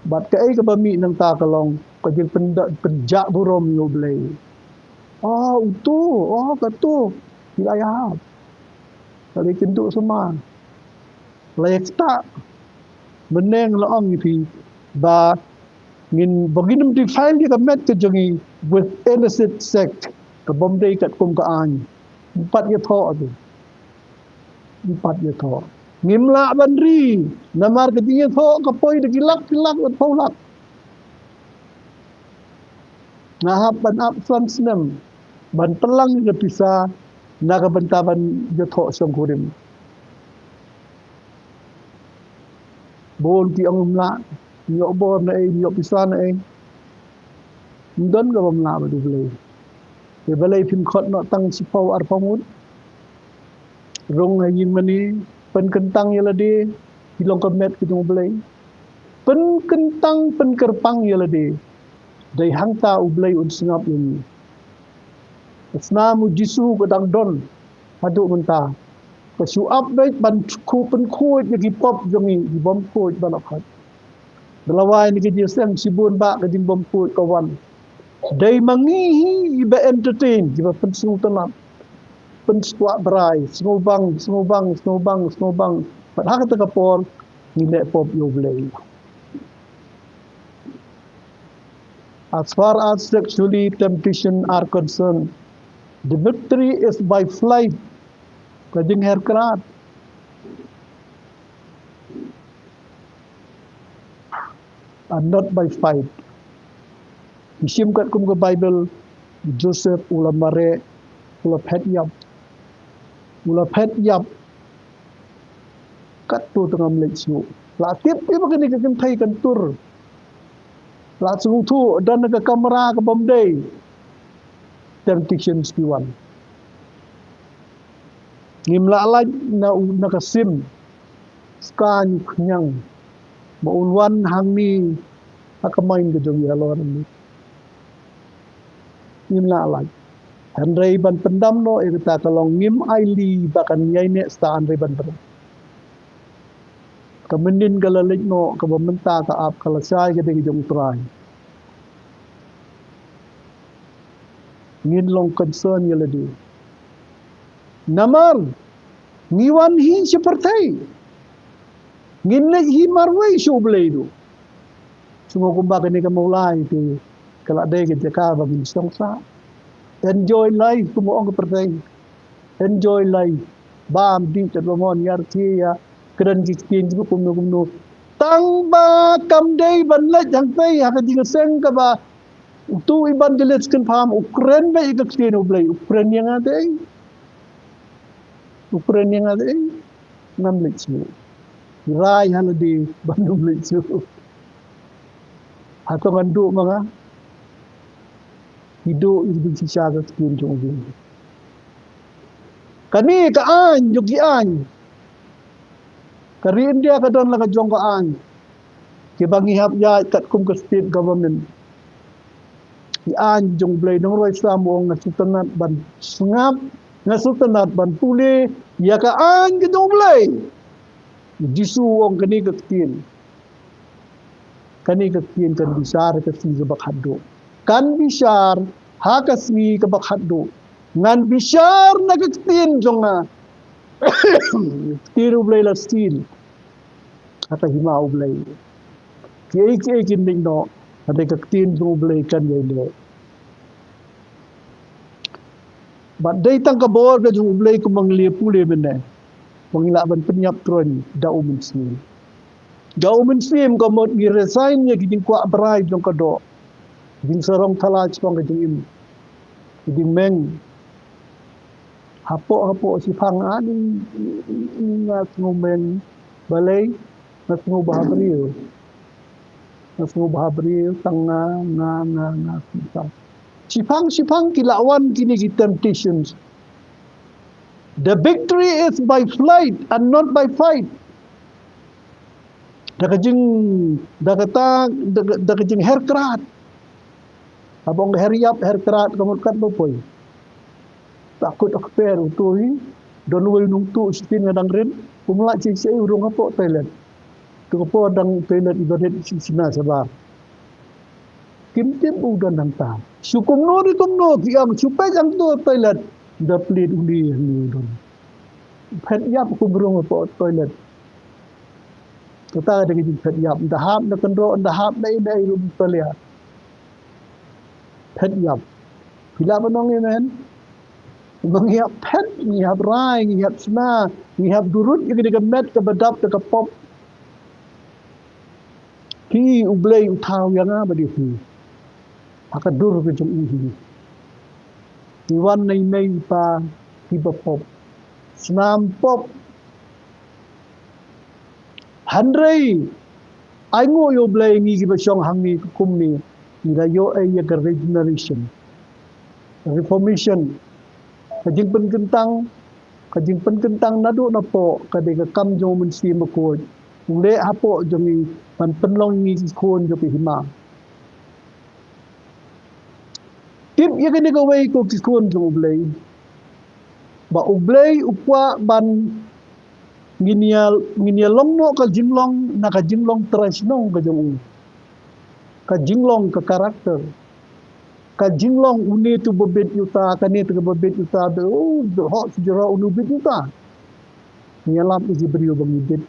Bad kaei kaba mih nangta ka long ka jingpynjah burom ïa u Blei. Oh, uto, oh, kato. Ki la ïahap. Ka la ïakynduh sama. La ïaktah. Mynne la ong ïa phi ba ngin, ba ngin ym defile ïa ka met ka jong ngi with illicit sex. Ka bym dei katkum ka aiñ. Ym pat ïathoh ïa phi. Ym pat ïathoh. Ngim lah ban ri. Namar ka jingïathoh ka poi da ki lak, ki lak, bad phew lak. Nga hap ban ap san snem ban pynlang ïa ka pisa na ka bynta ban ïathoh shongkurim. Bun ki ong ym lah, ïoh bor na ei, ïoh pisa na ei. Ym don kaba ym lah bad u Blei. Te balei phim khot noh tang shiphew arphew ngut? Rung ha ïing mane, pynkyntang ïa lade, ki long ka met ka jong u Blei. Pynkyntang, pynkyrpang ïa lade. Dei hangta u Blei un sngap ïa ngi. Ka snam u Jisu ka dang don haduh mynta. Ka shu ap beit ban khu-, pynkhuid ïa ki pop jong ngi, ki bym khuid ban ap khat. Da la wai na ka jingïaseng shibun ba ka jingbymkhuid ka wan. Dei ma ngi hi iba entertain, iba pynsngewtynnat. Pynsngewbha brai, sngewbang, sngewbang, sngewbang, sngewbang. Bad ha kata ka por ngi leh pop ïa u Blei. As far as sexually temptation are concerned, the victory is by flight. Ka jingher krad. And not by fight. Ngi shim katkum ka Baibl, Joseph u la mareh, u la phet ïap. U la phet ïap. Katto te ngam leit shuh. La tip ïa ba kane ka kynthei kan tur. La sngewthuh, don ka kamra ka bym dei. Temptations ki wan. Ngim lah lait na u, na ka sim. Skaiñ u khñiang. Ba un wan hangne ha ka main ka jong ngi halor hangne. Ngim lah lait. Hynrei ban pyndam noh ïa kata ka long ngim ailad ba kan ïai neh stad hynrei ban pyndam. Ka mynnin ka la leit noh, kaba mynta ka ap ka la shai ka dei ka jong U Trai. Ngin long concern ïa lade. Namar ngi wan hi sha pyrthei. Ngin leit hi marwei sha U Blei ruh. Sngewbha kumba kane ka Mawlai te ka la dei ka jaka ba ngin shong sah. Enjoy life, kumba ong ka pyrthei. Enjoy life. Bam dih, tat ba mon, ïar ki ïa kren ki ktien kiba kumno kumno. Tang ba kam dei ban leit hangtei ha ka jingïaseng kaba uto u evangelist kynpham, u kren beit ïa ka ktien U Blei, u kren ïa nga dei. U kren ïa nga dei. Ngam leit shuh. Rai ha lade ban ym leit shuh. Hato ngan duh ma nga? Ngi duh ïa ka jingshisha ka ktien jong U Blei. Kane ka aiñ jong ki aiñ. Ka ri India ka don la ka jong ka aiñ. Kiba ngi hap ïaid katkum ka state government. Ki aiñ jong U Blei, nongrwai Salm u ong nga sngewtynnat ban sngap, nga sngewtynnat ban pule ïa ka aiñ ka jong U Blei. Jisu u ong kane ka ktien. Kane ka ktien kan bishar ha ka sngi kaba khatduh. Kan bishar ha ka sngi kaba khatduh. Ngan bishar na ka ktien jong nga. Ktien U Blei la seal ha ka hima U Blei. Kiei kiei kin leit noh ha ka ktien jong U Blei kan ïai leh. Bad dei tang ka bor ka jong U Blei kumba ngi la pule mynne ba ngi lah ban pynïap troiñ da U Mynsiem. Da U Mynsiem ka mut ngi resign ïa ki jingkwah brai jong ka doh, jingsarong thala shaphang ka jingim, ki jingmeng. Hapoh hapoh shiphang ani nga sngew meng, balei? Nga sngew bha briew. Nga sngew bha briew tang nga nga nga nga. Shiphang shiphang ki la wan kine ki temptations. The victory is by flight and not by fight. Da ka jing da ka ta da ka jing her krat. Haba ong her ïap her krat ka mut katba poi. Takut akper uto hi. Don wei nung tu sitin nga dang rit. Kumla ci ci urung hapoh toilet. Tu hapoh dang toilet ibarit si sina sabar. Kim tip u don dang ta. Su kumno ri kumno ki ang su pej ang tu toilet. Da plit uli ni don. Phet ïap kum rung hapoh toilet. Kata da ki jing phet ïap. Da hap da kendro da hap da ina i rum toilet. Phet ïap. Pila ba nong amen. Ba ngi hap phet, ngi hap rai, ngi hap sna, ngi hap durut ïa ka met ka badap da ka pop. Ki U Blei u thaw ïa nga bad ïa phi ha ka dur ka jong u hi. Ki wan na i mei i pa kiba pop, snam pop. Hynrei ai nguh ïa U Blei ngi kiba shong hangne ka kumne ngi la ïoh ei ïa ka regeneration, reformation, ka jingpynkyntang, ka jingpynkyntang naduh napoh ka dei ka kam jong U Mynsiem Bakhuid. U leh hapoh jong ngi ban pynlong ngi ki khun jong ka hima. Tip ïa kane kawei ko ki khun jong U Blei. Ba U Blei u kwah ban ngin ïa ngin ïa long noh ka jinglong na ka jinglong trai shnong ka jong u. Ka jinglong ka character. Ka jinglong une tu ba bit ïa uta, kane tu ba bit ïa uta, ba u ba hok shu jrong une u bit ïa uta. Ngi ïalap ïa ki briew ba ngi bit.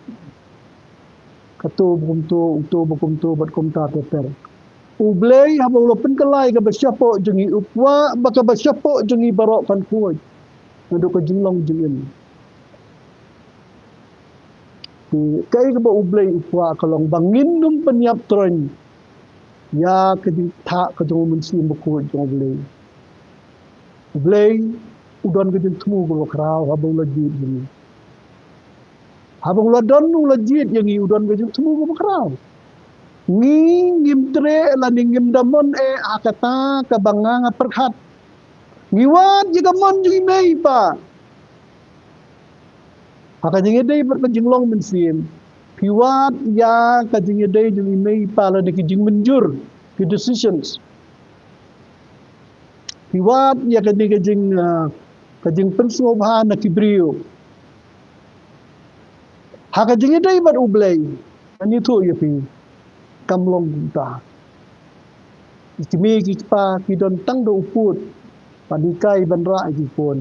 Kato ba kumto, uto ba kumto, bad kumta ter ter. U Blei haba u la pynkylla ïa kaba shapoh jong ngi u kwah ba kaba shapoh jong ngi baroh kan khuid. Naduh ka jinglong jingim. Te kaei kaba U Blei u kwah ka long ba ngin ym pynïap troiñ ïa ka jingthah ka jong U Mynsiem Bakhuid jong U Blei. U Blei u don ka jingthmu kaba khraw haba u la jied ïa ngi. Haba u la don u la jied ïa ngi u don ka jingthmu kaba khraw. Ngi ngim treh lane ngim da mon eh ha kata kaba nga nga pyrkhat. Ngi wad ïa ka mon jong i mei i pa. Ha ka jingïadei bad ka jinglong mynsiem. Phi wad ïa ka jingïadei jong i mei i pa lane ki jingmynjur, ki decisions. Phi wad ïa kane ka jing, ah, ka jingpynsngewbha na ki briew. Ha ka jingïadei bad U Blei, ngan ïathuh ïa phi, kam long kumta. Ki kmie ki kpa ki don tang da u pud ban hikai ban rah ïa ki khun.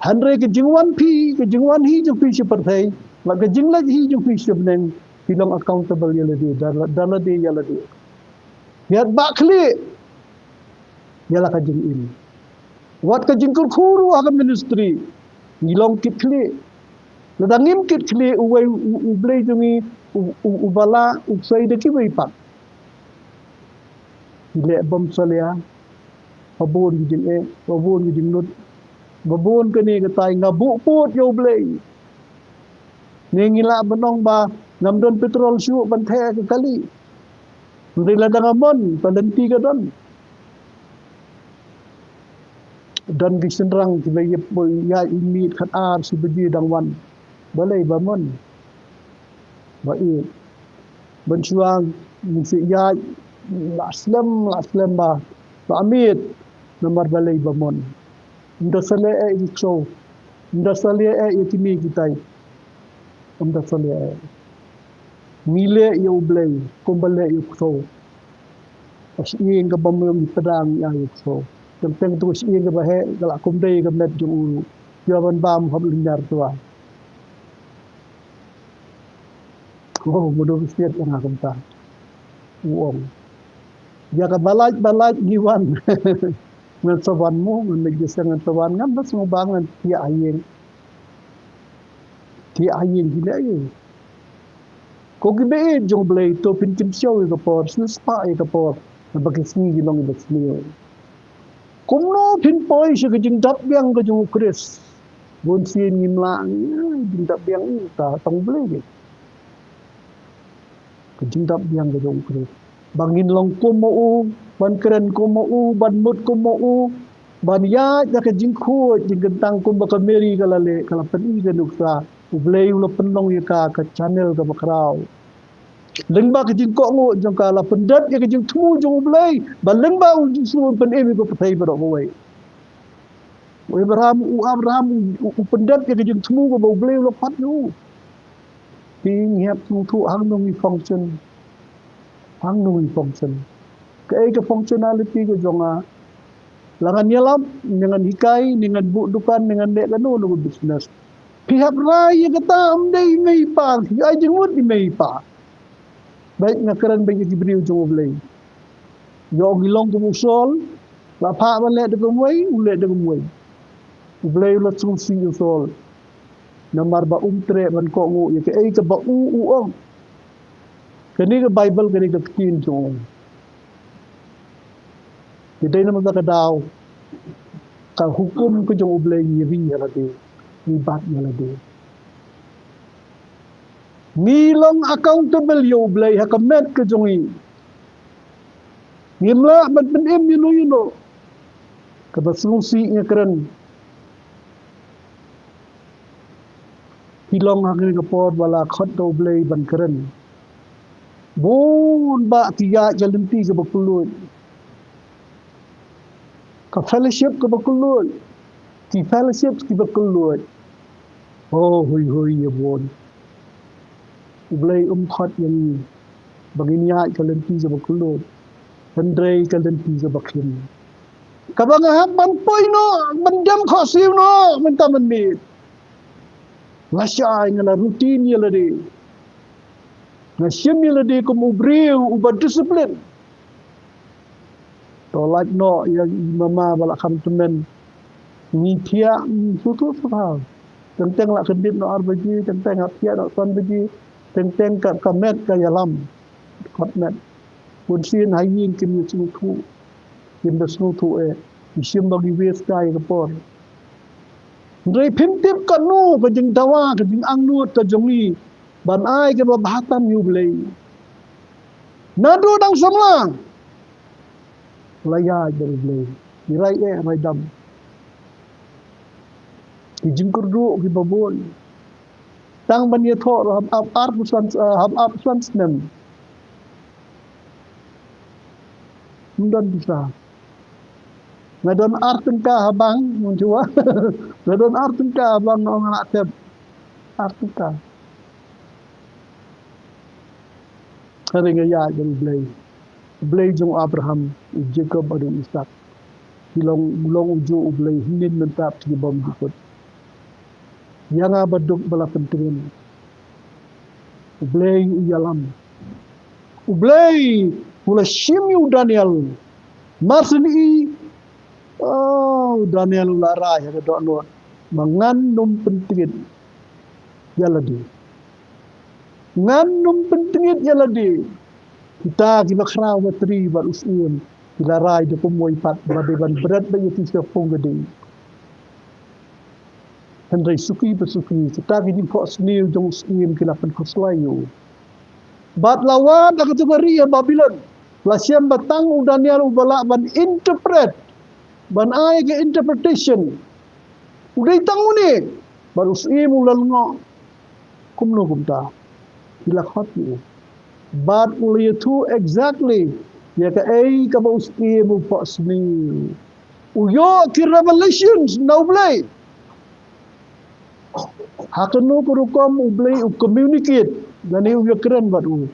Hynrei ka jingwan phi, ka jingwan hi jong phi sha pyrthei, bad ka jingleit hi jong phi sha bneng, phi long accountable ïa lade, da la, da lade ïa lade. Ïa ba khlieh ïa la ka jingim. Wat ka jingkyrkhu ruh ha ka ministry ngi long kit khlieh. Lada ngim kit khlieh uwei u, u, U Blei jong ngi u, u, u ba la u sei da kiwei pat. Ngi leh bym salia. Ba bun ki jingeh, ba bun ki jinglut. Ba bun kane katai nga buh pud ïa U Blei. Ne ngi lah ban ong ba ngam don petrol shuh ban theh ka kali. Hynrei lada nga mon ba lynti ka don. Don ki shynrang kiba ïa poi ïa i miet khatar shi baje dang wan. Balei ba mon? Ba ïeit. Ban shuwa ngi shu ïaid la slem la slem ba ba miet. Namar balei ba mon? Ym da sa leh eh ïa ki ksew. Ym da sa leh eh ïa kine kitai. Ym da sale. Ngi leh ïa U Blei kumba leh ïa u ksew. Ka shyieng kaba mem i padang ïa u ksew. Teng teng tu ka shyieng kaba heh ka la kum dei ka met jong u. Ïa ban bam hap lynñiar tua. Oh, mano ba siat ïa nga kumta. U ong. Ïa ka balaj balaj ngi wan. Ngan sa wan mo, ngan leit ïa sa ngan sa wan, ngan da sngewbha ngan thiah ha ïing. Thiah ha ïing ki leh ïa. Ko ki baieit jong U Blei, to phin kynshew ïa ka por, sngewspah ïa ka por. Naba ki sngi ki long ïa ba sniew. Kumno phin poi sha ka jingdap biang ka jong U Khrist. Bun sien ngim lah ngi, jingdap biang ïa ka tang U Blei. Ka jingdap biang ka jong U Khrist. Ba ngin long kum ma u, ban kren kum ma u, ban mut kum ma u, ban ïaid da ka jingkhuid jingkyntang kumba ka Mary ka la leh, ka la pyni ka nuksa. U Blei u la pynlong ïa ka ka channel kaba khraw. Lyngba ka jingkohnguh jong ka la pyndep ïa ka jingthmu jong U Blei. Ba lyngba U Jisu un pynim ïa ka pyrthei baroh kawei. U Abraham, u Abraham, u, u pyndep ïa ka jingthmu kaba U Blei u la pat ïa u. Te ngi hap sngewthuh hangno ngi function. Hangno ngi function. Kaei ka functionality ka jong nga. La ngan ïalap, ne ngan hikai, ne ngan buh dukan, ne ngan leh kano kano ka business. Phi hap rai ïa kata, ym dei i mei i pa, phi ai jingmut i mei i pa. Bad nga kren bad ïa ki briew jong U Blei. Ïoh ngi long kum u Saul, la phah ban leh da kumwei, u leh da kumwei. U Blei u la sngewsih ïa u Saul. Namar ba um treh ban kohnguh ïa kaei kaba u u ong. Kane ka Baibl kane ka ktien jong u. Te dei namar kata ka daw ka hukum ka jong U Blei ngi ri ïa lade, ngi bat ïa lade. Ngi long accountable ïa U Blei ha ka met ka jong ngi. Ngim lah ban pynim ïano ïano. Kaba sngewsih nga kren. Ki long ha kane ka por ba la khot da U Blei ban kren. Bun ba ki ïaid ka lynti kaba kylluid. Ka fellowship kaba kylluid. Ki fellowship kiba kylluid. Oh, hui hui ïa bun. U Blei um khot ïa ngi ba ngin ïaid ka lynti kaba kylluid. Hynrei ka lynti kaba khim. Kaba nga hap ban poi noh, ban dem khohsiew noh mynta mynmiet. Lashai nga la routine ïa lade. Nga shim ïa lade kum u briew uba discipline. To lait noh ïa i mama ba la kham tymmen. Ngi thiah, mm, shu shu shu. Teng teng la kyndit noh ar baje, teng teng hap thiah noh san baje, teng teng ka, ka met ka ïalam. Kot met. Bun sien ha ïing kim ïa sngewthuh. Kim da sngewthuh eh. Ngi shim ba ngi waste ïa ka por. Hynrei phim tip kano ka jingdawa, ka jingangnud ka jong ngi ban ai kaba bha tam ïa U Blei. Naduh dang samla la ïaid bad U Blei. Ngi rai eh rai dam. Ki jingkyrduh kiba bun. Tang ban ïathoh ruh hap ap arphew san, eh, hap ap san snem. Ym don pisa. Nga don ar tyngka ha bank, mynshuwa. Nga don ar tyngka ha bank, nga ong nga lah thep. Ar tyngka. Hynrei nga ïaid bad U Blei. U Blei jong u Abraham, u Jakob bad u Isak. Ki long, u long ujuh U Blei hynnin mynta bad ki bymjukut. Ïa nga baduk ba la pyntngen. U Blei u ïalam. U Blei u la shim ïa u Daniel. Mar shen i, oh, u Daniel u la rai ha ka dohnud ba ngan nym pyntngit ïa lade. Ngan nym pyntngit ïa lade. Kita kiba khraw ba tri bad u syiem ki la rai da kumwei pat ba dei ban bret bad ïa ki shaphang ka ding. Hynrei suki pa suki, kita ki jingphohsniew jong u syiem ki la pynkhuslai ïa u. Bad la wad ha kata ka ri ha Babilon, la shem ba tang u Daniel uba lah ban interpret, ban ai ka interpretation. U dei tang une, bad u syiem u la lyngngoh. Kumno kumta? Ki la khot ïa u. Bad u la ïathuh exactly ïa kaei kaba u syiem u phohsniew. U ïoh ki revelations na U Blei. Ha kano ka rukom U Blei u communicate lane u ïakren bad u.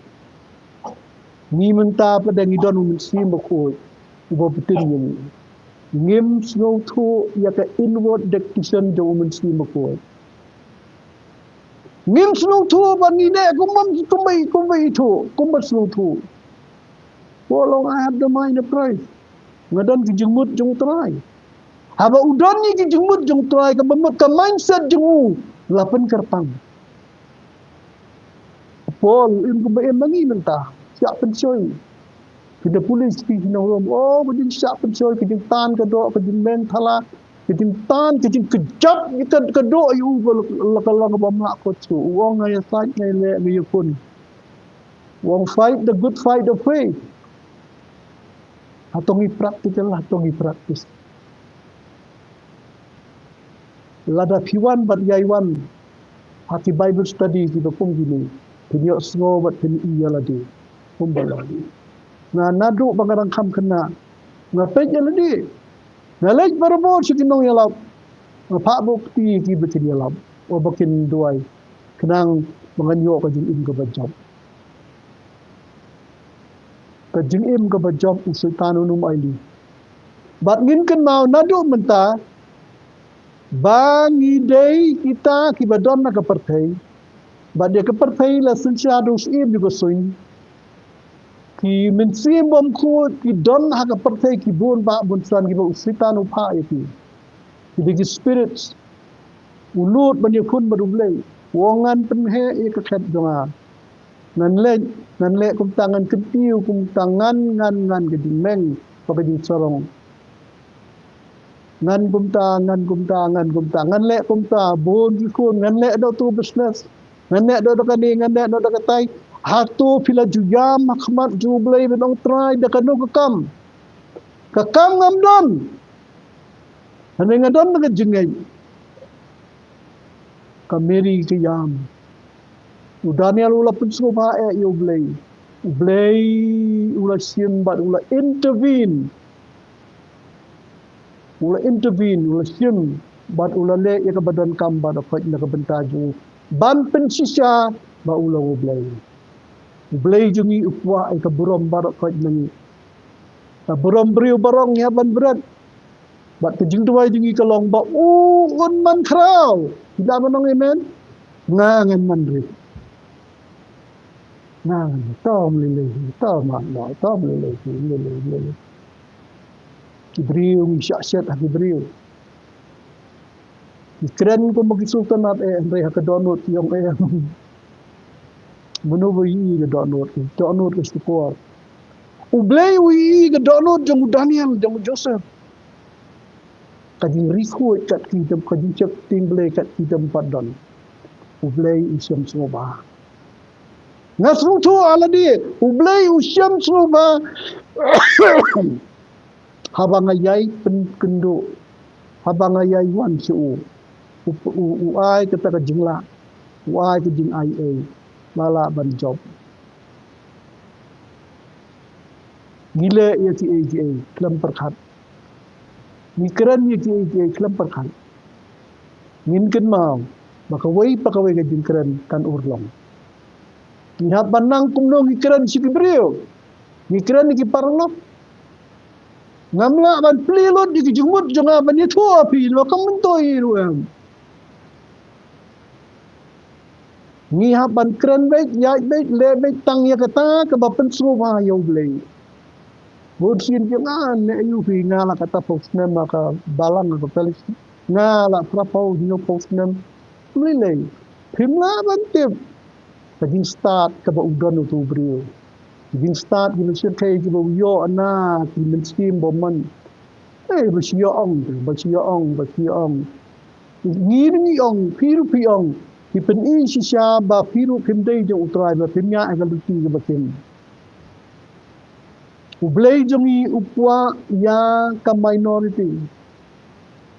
Ngi mynta pat ngi don U Mynsiem Bakhuid uba btin ïa ngi. Ngim sngewthuh ïa ka inward dictation jong U Mynsiem Bakhuid. Ngim sngewthuh ba ngi leh kumba, kumba, kumba ithuh, kumba sngewthuh. Paul u ong, "I have the mind of Christ." Nga don ki jingmut jong U Trai. Haba u don ïa ki jingmut jong U Trai, kaba mut ka mindset jong u la pynkyrpang. Paul im kumba im ma ngi mynta, shah pynshoi. Ki da pulit ki ki nong Rom, oh, ka jingshah pynshoi, ka jingtan ka doh, ka jingmeng thala, ka jingtan, ka jingkjat, ka, ka doh ïa u ba la, la ka long ba mlak kot shu. U ong nga ïasaid, nga ïaleh, nga ïakhun. U ong fight the good fight of faith. Hato ngi practical, hato ngi practice. Lada phi wan bad ïai wan ha ki Bible study kiba kum kine, phin ïohsngew bad phin ïohi ïa lade kumba long. Nga naduh ba nga dang kham khynnah, nga peit ïa lade. Nga leit barabor sha ki nongïalap, nga phah buh kti ïa ki ba kin ïalap, o ba kin duwai, khnang ba ngan ïoh ka jingim kaba jop. Ka jingim kaba jop u Soitan un ym ailad. Bad ngin kynmaw naduh mynta ba ngi dei kita kiba don ha ka pyrthei. Bad ïa ka pyrthei la synshar da u syiem jong ka suiñ. Ki mynsiem bymkhuid ki don ha ka pyrthei ki bun bah bun san kiba u Soitan u phah ïa ki. Ki dei ki spirits. U nud ban ïakhun bad U Blei. U ong ngan pynheh ïa ka khet jong nga. Ngan leh, ngan leh kumta, ngan kyntiew kumta, ngan, ngan, ngan, ka jingmeng bad ka jingsarong. Ngan kumta, ngan kumta, ngan kumta, ngan leh kumta, bun ki khun, ngan leh da uto u business, ngan leh da, da kane, ngan leh da, da katai. Hato phi la ju ïam ha khmat jong U Blei ban ong Trai da kano ka kam? Ka kam ngam don. Hynrei nga don da ka jingngeit. Ka Mary ka ïam. U Daniel u la pynsngewbha eh ïa U Blei. U Blei u la shim bad u la intervene. U la intervene, u la shim bad u la leh ïa kaba donkam baroh khoit na ka bynta jong u. Ban pynshisha ba u long U Blei. U Blei jong ngi u kwah ïa ka burom baroh khoit na ngi. Ka burom briew baroh ngi hap ban bret. Bad ka jingduwai jong ngi ka long ba u un man khraw. Phi lah ban ong amen? Nga ngan man rit. Nga ngan, to ym lei lei, to ym, to ym lei lei, lei lei, lei lei. Ki briew ngi shah shet ha ki briew. Ngi kren kumba ki sultanat eh, hynrei ha ka dohnud ki ong eh. Mano ba ïohi ka dohnud, ka dohnud ka shukor. U Blei u ïohi ka dohnud jong u Daniel, jong u Joseph. Ka jingri khuid kat ki tam, ka jingsheptieng Blei kat ki tam pat don. U Blei u shem sngewbha. Nga sngewthuh ha lade, U Blei u shem sngewbha. Haba nga ïai pynkynduh, haba nga ïai wan sha u, u, u, u ai kata ka jinglah, u ai ka jingaiei, la lah ban jop. Ngi leh ïa kiei kiei khlem pyrkhat. Ngi kren ïa kiei kiei khlem pyrkhat. Ngin kynmaw ba kawei pa kawei ka jingkren kan urlong. Ngi hap ban nang kumno ngi kren sha ki briew. Ngi kren ïa ki paralok. Ngam lah ban plie lut ïa ki jingmut jong nga ban ïathuh ha phi, ba kam myntoi ruh em. Ngi hap ban kren beit, ïaid beit, leh beit tang ïa kata kaba pynsngewbha ïa U Blei. Bun sien ki ong nga leh aïu phi, nga la kata phew snem ha ka balang ha ka palace. Nga la phra phew, hynñiew phew snem. Ym lei lei. Phim lah ban tip ka jingstad kaba u don uto u briew. Ka jingstad ki mynsiem kiba u ïoh na ki mynsiem bymman. Eh, ba shu ïa ong, ba shu ïa ong, ba shu ïa ong. Ngi ruh ngi ong, phi ruh phi ong. Phi pyni shisha ba phi ruh phim dei jong U Trai, ba phim ïaid ha ka lynti kaba khim. U Blei jong ngi u kwah ïa ka minority.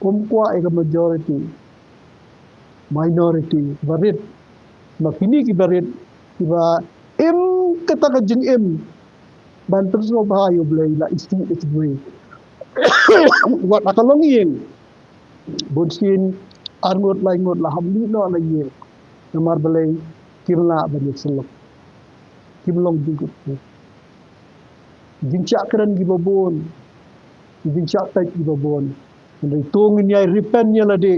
Um kwah ïa ka majority. Minority, ba rit. Ma kine kiba rit, kiba im kata ka jingim ban pynsngewbha ïa U Blei, la isih da kiwei. Wat la ka longïing. Bun sien arngut laingut la hap mih noh la ïing. Namar balei? Kim lah ban ïasyllok. Kim long jingkyrkhu. Jingshah kren kiba bun. Jingshah peit kiba bun. Hynrei to ngin ïai repent ïa lade.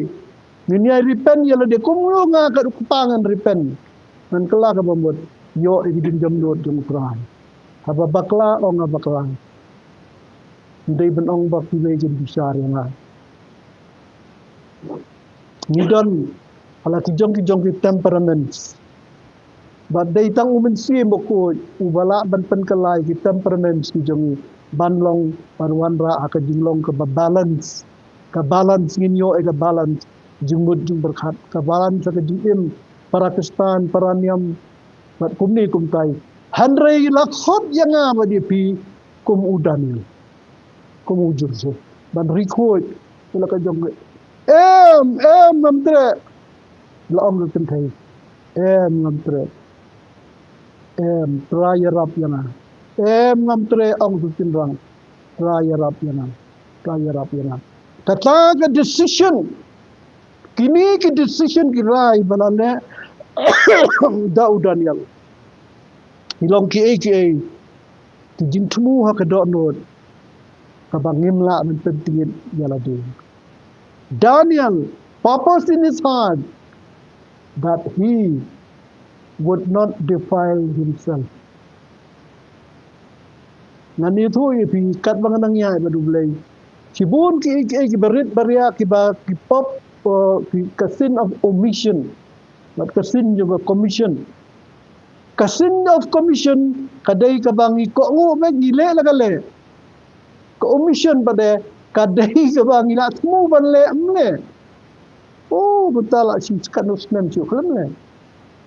Ngin ïai repent ïa lade. Kumno nga ka dei kpa ngan repent? Ngan kylla kaba mut. Ïoh ïa ka jingjemnud jong U Trai. Haba bakla ong nga bakla. Ym dei ban ong ba kiwei kin bishar ïa nga. Ngi don ha la ki jong ki jong ki temperaments. Bad dei tang U Mynsiem Bakhuid uba lah ban pynkylla ïa ki temperaments ki jong ngi ban long, ban wanrah ha ka jinglong kaba balance. Ka balance, ngin ïoh ïa ka balance jingmut jingpyrkhat. Ka balance ha ka jingim para Khristan, para niam. Bad kumne kumtai. Hynrei la khot ïa nga bad ïa phi kum u Daniel. Kum u Joseph. Ban ri khuid ïa la ka jong ka. Em, em, ngam treh. La ong ka kynthei. Em, ngam treh. Em, Trai ïarap ïa nga. Em, ngam treh, ong ka shynrang. Trai ïarap ïa nga. Trai ïarap ïa nga. Kata ka decision. Kine ki decision ki rai ba la leh da u Daniel. Ki long kiei kiei ki jingthmu ha ka dohnud kaba ngim lah ban pyntngit ïa lade. Daniel purpose in his heart that he would not defile himself. Ngan ïathuh ïa phi katba nga nang ïaid bad U Blei. Shibun kiei kiei kiba rit ba riak kiba ki pop, uh, ki, ka sin of omission. Bad ka sin jong ka commission. Ka sin of commission ka dei kaba ngi kohnguh beit ngi leh la ka leh. Ka omission pat de ka dei kaba ngi la thmu ban leh ym leh. Oh, mynta la shi katno snem shuh khlem leh.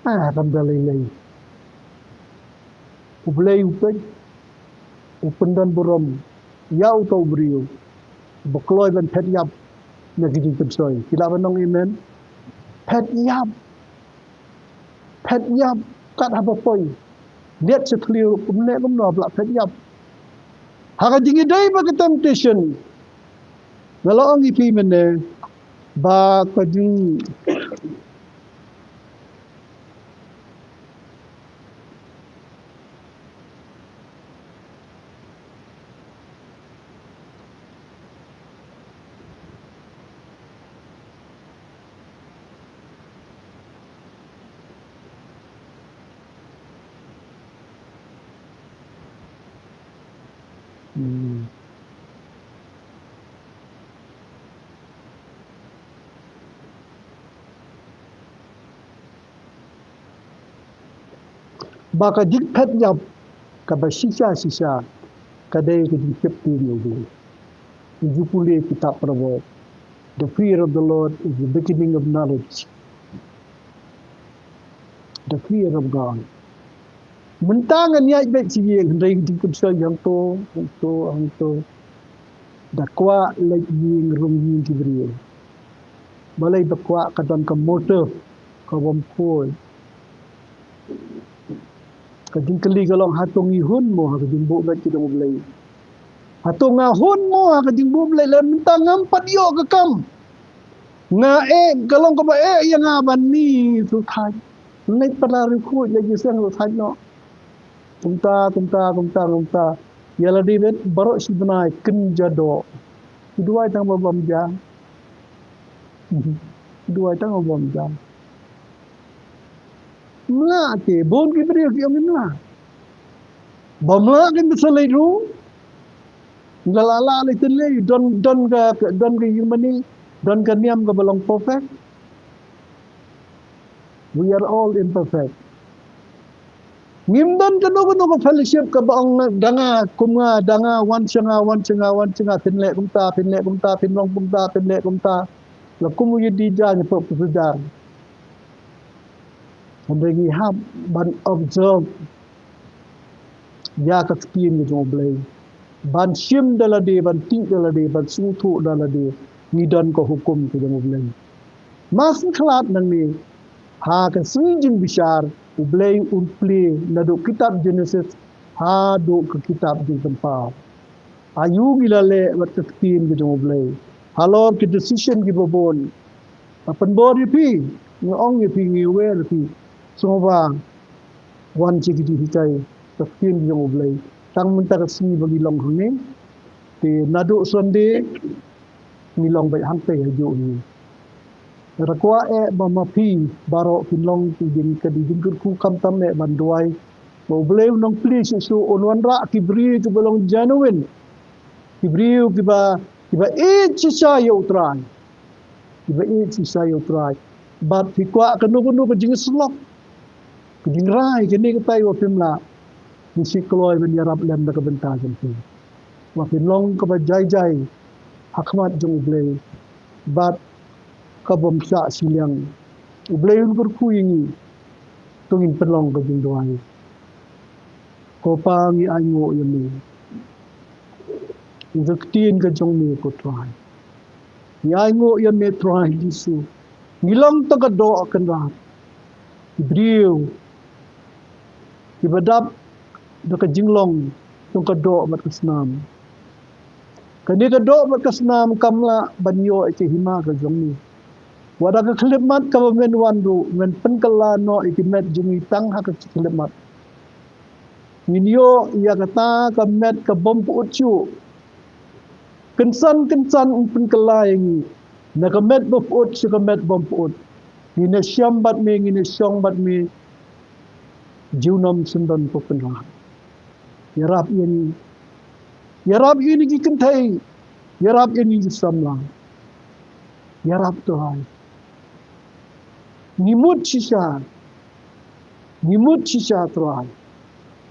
Ah, kam da lei lei. U Blei u peit, u pyndon burom ïa uto u briew ba kloi ban phet ïap na ki jingpynsoi. Ki lah ban ong amen. Phet ïap. Phet ïap kat haba poi. Liat sha thliew kumne kumno ba la phet ïap. Ha ka jingïadei bad ka temptation. Nga la ong ïa phi mynne ba ka jing Hmm. Ba ka jingphet ïap kaba shisha shisha ka dei ka jingsheptieng ïa U Blei. Ngi ju pule kitab Proverb. The fear of the Lord is the beginning of knowledge. The fear of God. Mynta ngan ïaid beit sha ïing hynrei ka jingpynsoi hangto, hangto, hangto. Da kwah leit ïing rung ïing ki briew. Balei? Ba kwah ka don ka motive ka bym khuid. Ka jingkylli ka long hato ngi hun mo ha ka jingbuh beit ki jong U Blei? Hato nga hun mo ha ka jingbuh Blei? Lada mynta ngam pat ïoh ka kam. Nga eh, ka long kaba eh ïa nga ban mih shu thait. Leit pat la riewkhuid, leit ïaseng shu thait noh. Kumta, kumta, kumta, kumta. Ïa lade beit baroh shi bnai kynja doh. Ki duwai tang ba bym ja. Ki duwai tang ba bym ja. Mla te, bun ki briew ki ong mla. Bym lah kin bsa leit ruh. Nga la lah leit te lei, don, don ka, don ka ïing mane, don ka niam kaba long perfect. We are all imperfect. Ngim don kano kano ka fellowship kaba ong da nga kum nga, da nga wan sha nga, wan sha nga, wan sha nga, phin leh kumta, phin leh kumta, phin long kumta, phin leh kumta. La kum u ïa dija ïa pop pyrjar. Hynrei ngi hap ban observe ïa ka ktien ka jong U Blei. Ban shim da lade, ban tih da lade, ban sngewthuh da lade. Ngi don ka hukum ka jong U Blei. Mar shu khlad nangne ha ka sngi jingbishar U Blei un plie naduh kitab Genesis haduh ka kitab Jingpynpaw. Aïu ngi la leh bad ka ktien ka jong U Blei halor ki decision kiba bun. Nga pynbor ïa phi, nga ong ïa phi, nga wer ïa phi. Sngewbha wan sha ki jinghikai ka ktien jong U Blei. Tang mynta ka sngi ba ngi long hangne, te naduh Sunday ngi long beit hangtei hajuh ngi. Nga kwah eh ba ma phi baroh phin long ki jing, ka jingkyrkhu, khamtam eh ban duwai ba U Blei un nang plie shuh shuh, un wanrah ki briew kiba long genuine, ki briew kiba, kiba ïeit shisha ïa U Trai, kiba ïeit shisha ïa U Trai. Bad phi kwah kano kano ka jingïasyllok, ka jingrai, kane katai ba phim lah, ngi shu kloi ban ïarap lem da ka bynta jong phi. Ba phin long kaba jai jai ha khmat jong U Blei bad kabym shah shiliang. U Blei un kyrkhu ïa ngi. To ngin pynlong ka jingduwai. Ko Pa, ngi ainguh ïa me ïa ka ktien ka jong me, ko Trai. Ngi ainguh ïa me, Trai Jisu. Ngi long tang ka doh kynrad, ki briew kiba dap da ka jinglong tang ka doh bad ka snam. Kane ka doh bad ka snam kam lah ban ïoh ïa ka hima ka jong me. Wat da ka khyllipmat kaba men wan ruh, men pynkylla noh ïa ki met jong ngi tang ha ka khyllipmat. Ngin ïoh ïa kata ka met kabym pyut shuh. Kynsan kynsan yn pynkylla ïa ngi na ka met ba pyut sha ka met bym pyut. Ngin ïashem bad me, ngin ïashong bad me junom syndon, ko Kynrad. Ïarap ïa ngi. Ïarap ïa ngi ki kynthei. Ïarap ïa ngi ki samla. Ïarap, Trai. Ngi mut shisha. Ngi mut shisha, Trai.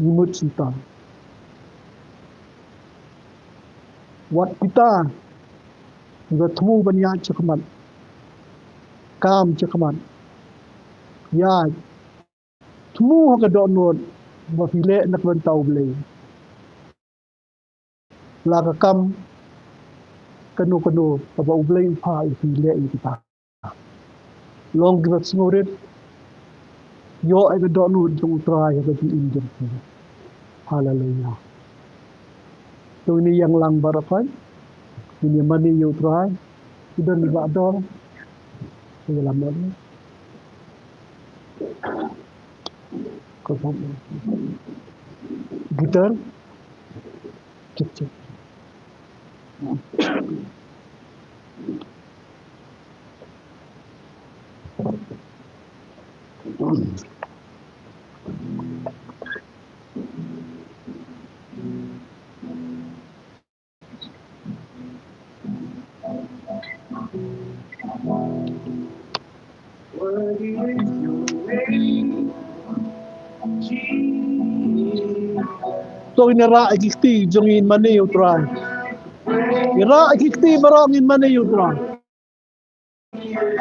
Ngi mut shisha. Wat kita kiba thmu ban ïaid shakhmat, kam shakhmat, ïaid, thmu ha ka dohnud ba phi leh na ka bynta U Blei. La ka kam kano kano kaba U Blei u phah ïa phi, leh ïa kita. Long kiba sngewrit, ïoh ïa ka dohnud jong U Trai ha ka jingim jong phi. Haleluya. To ngin ïa ïeng lang baroh khoit, ngin ïa mane ïa U Trai. Ki don ba dor, ïa lam. Guitar. Cek, cek. To ngin ïa rah ïa ki kti jong ngi, ngin mane ïa U Trai. Ïa rah ïa ki kti baroh, ngin mane ïa U Trai.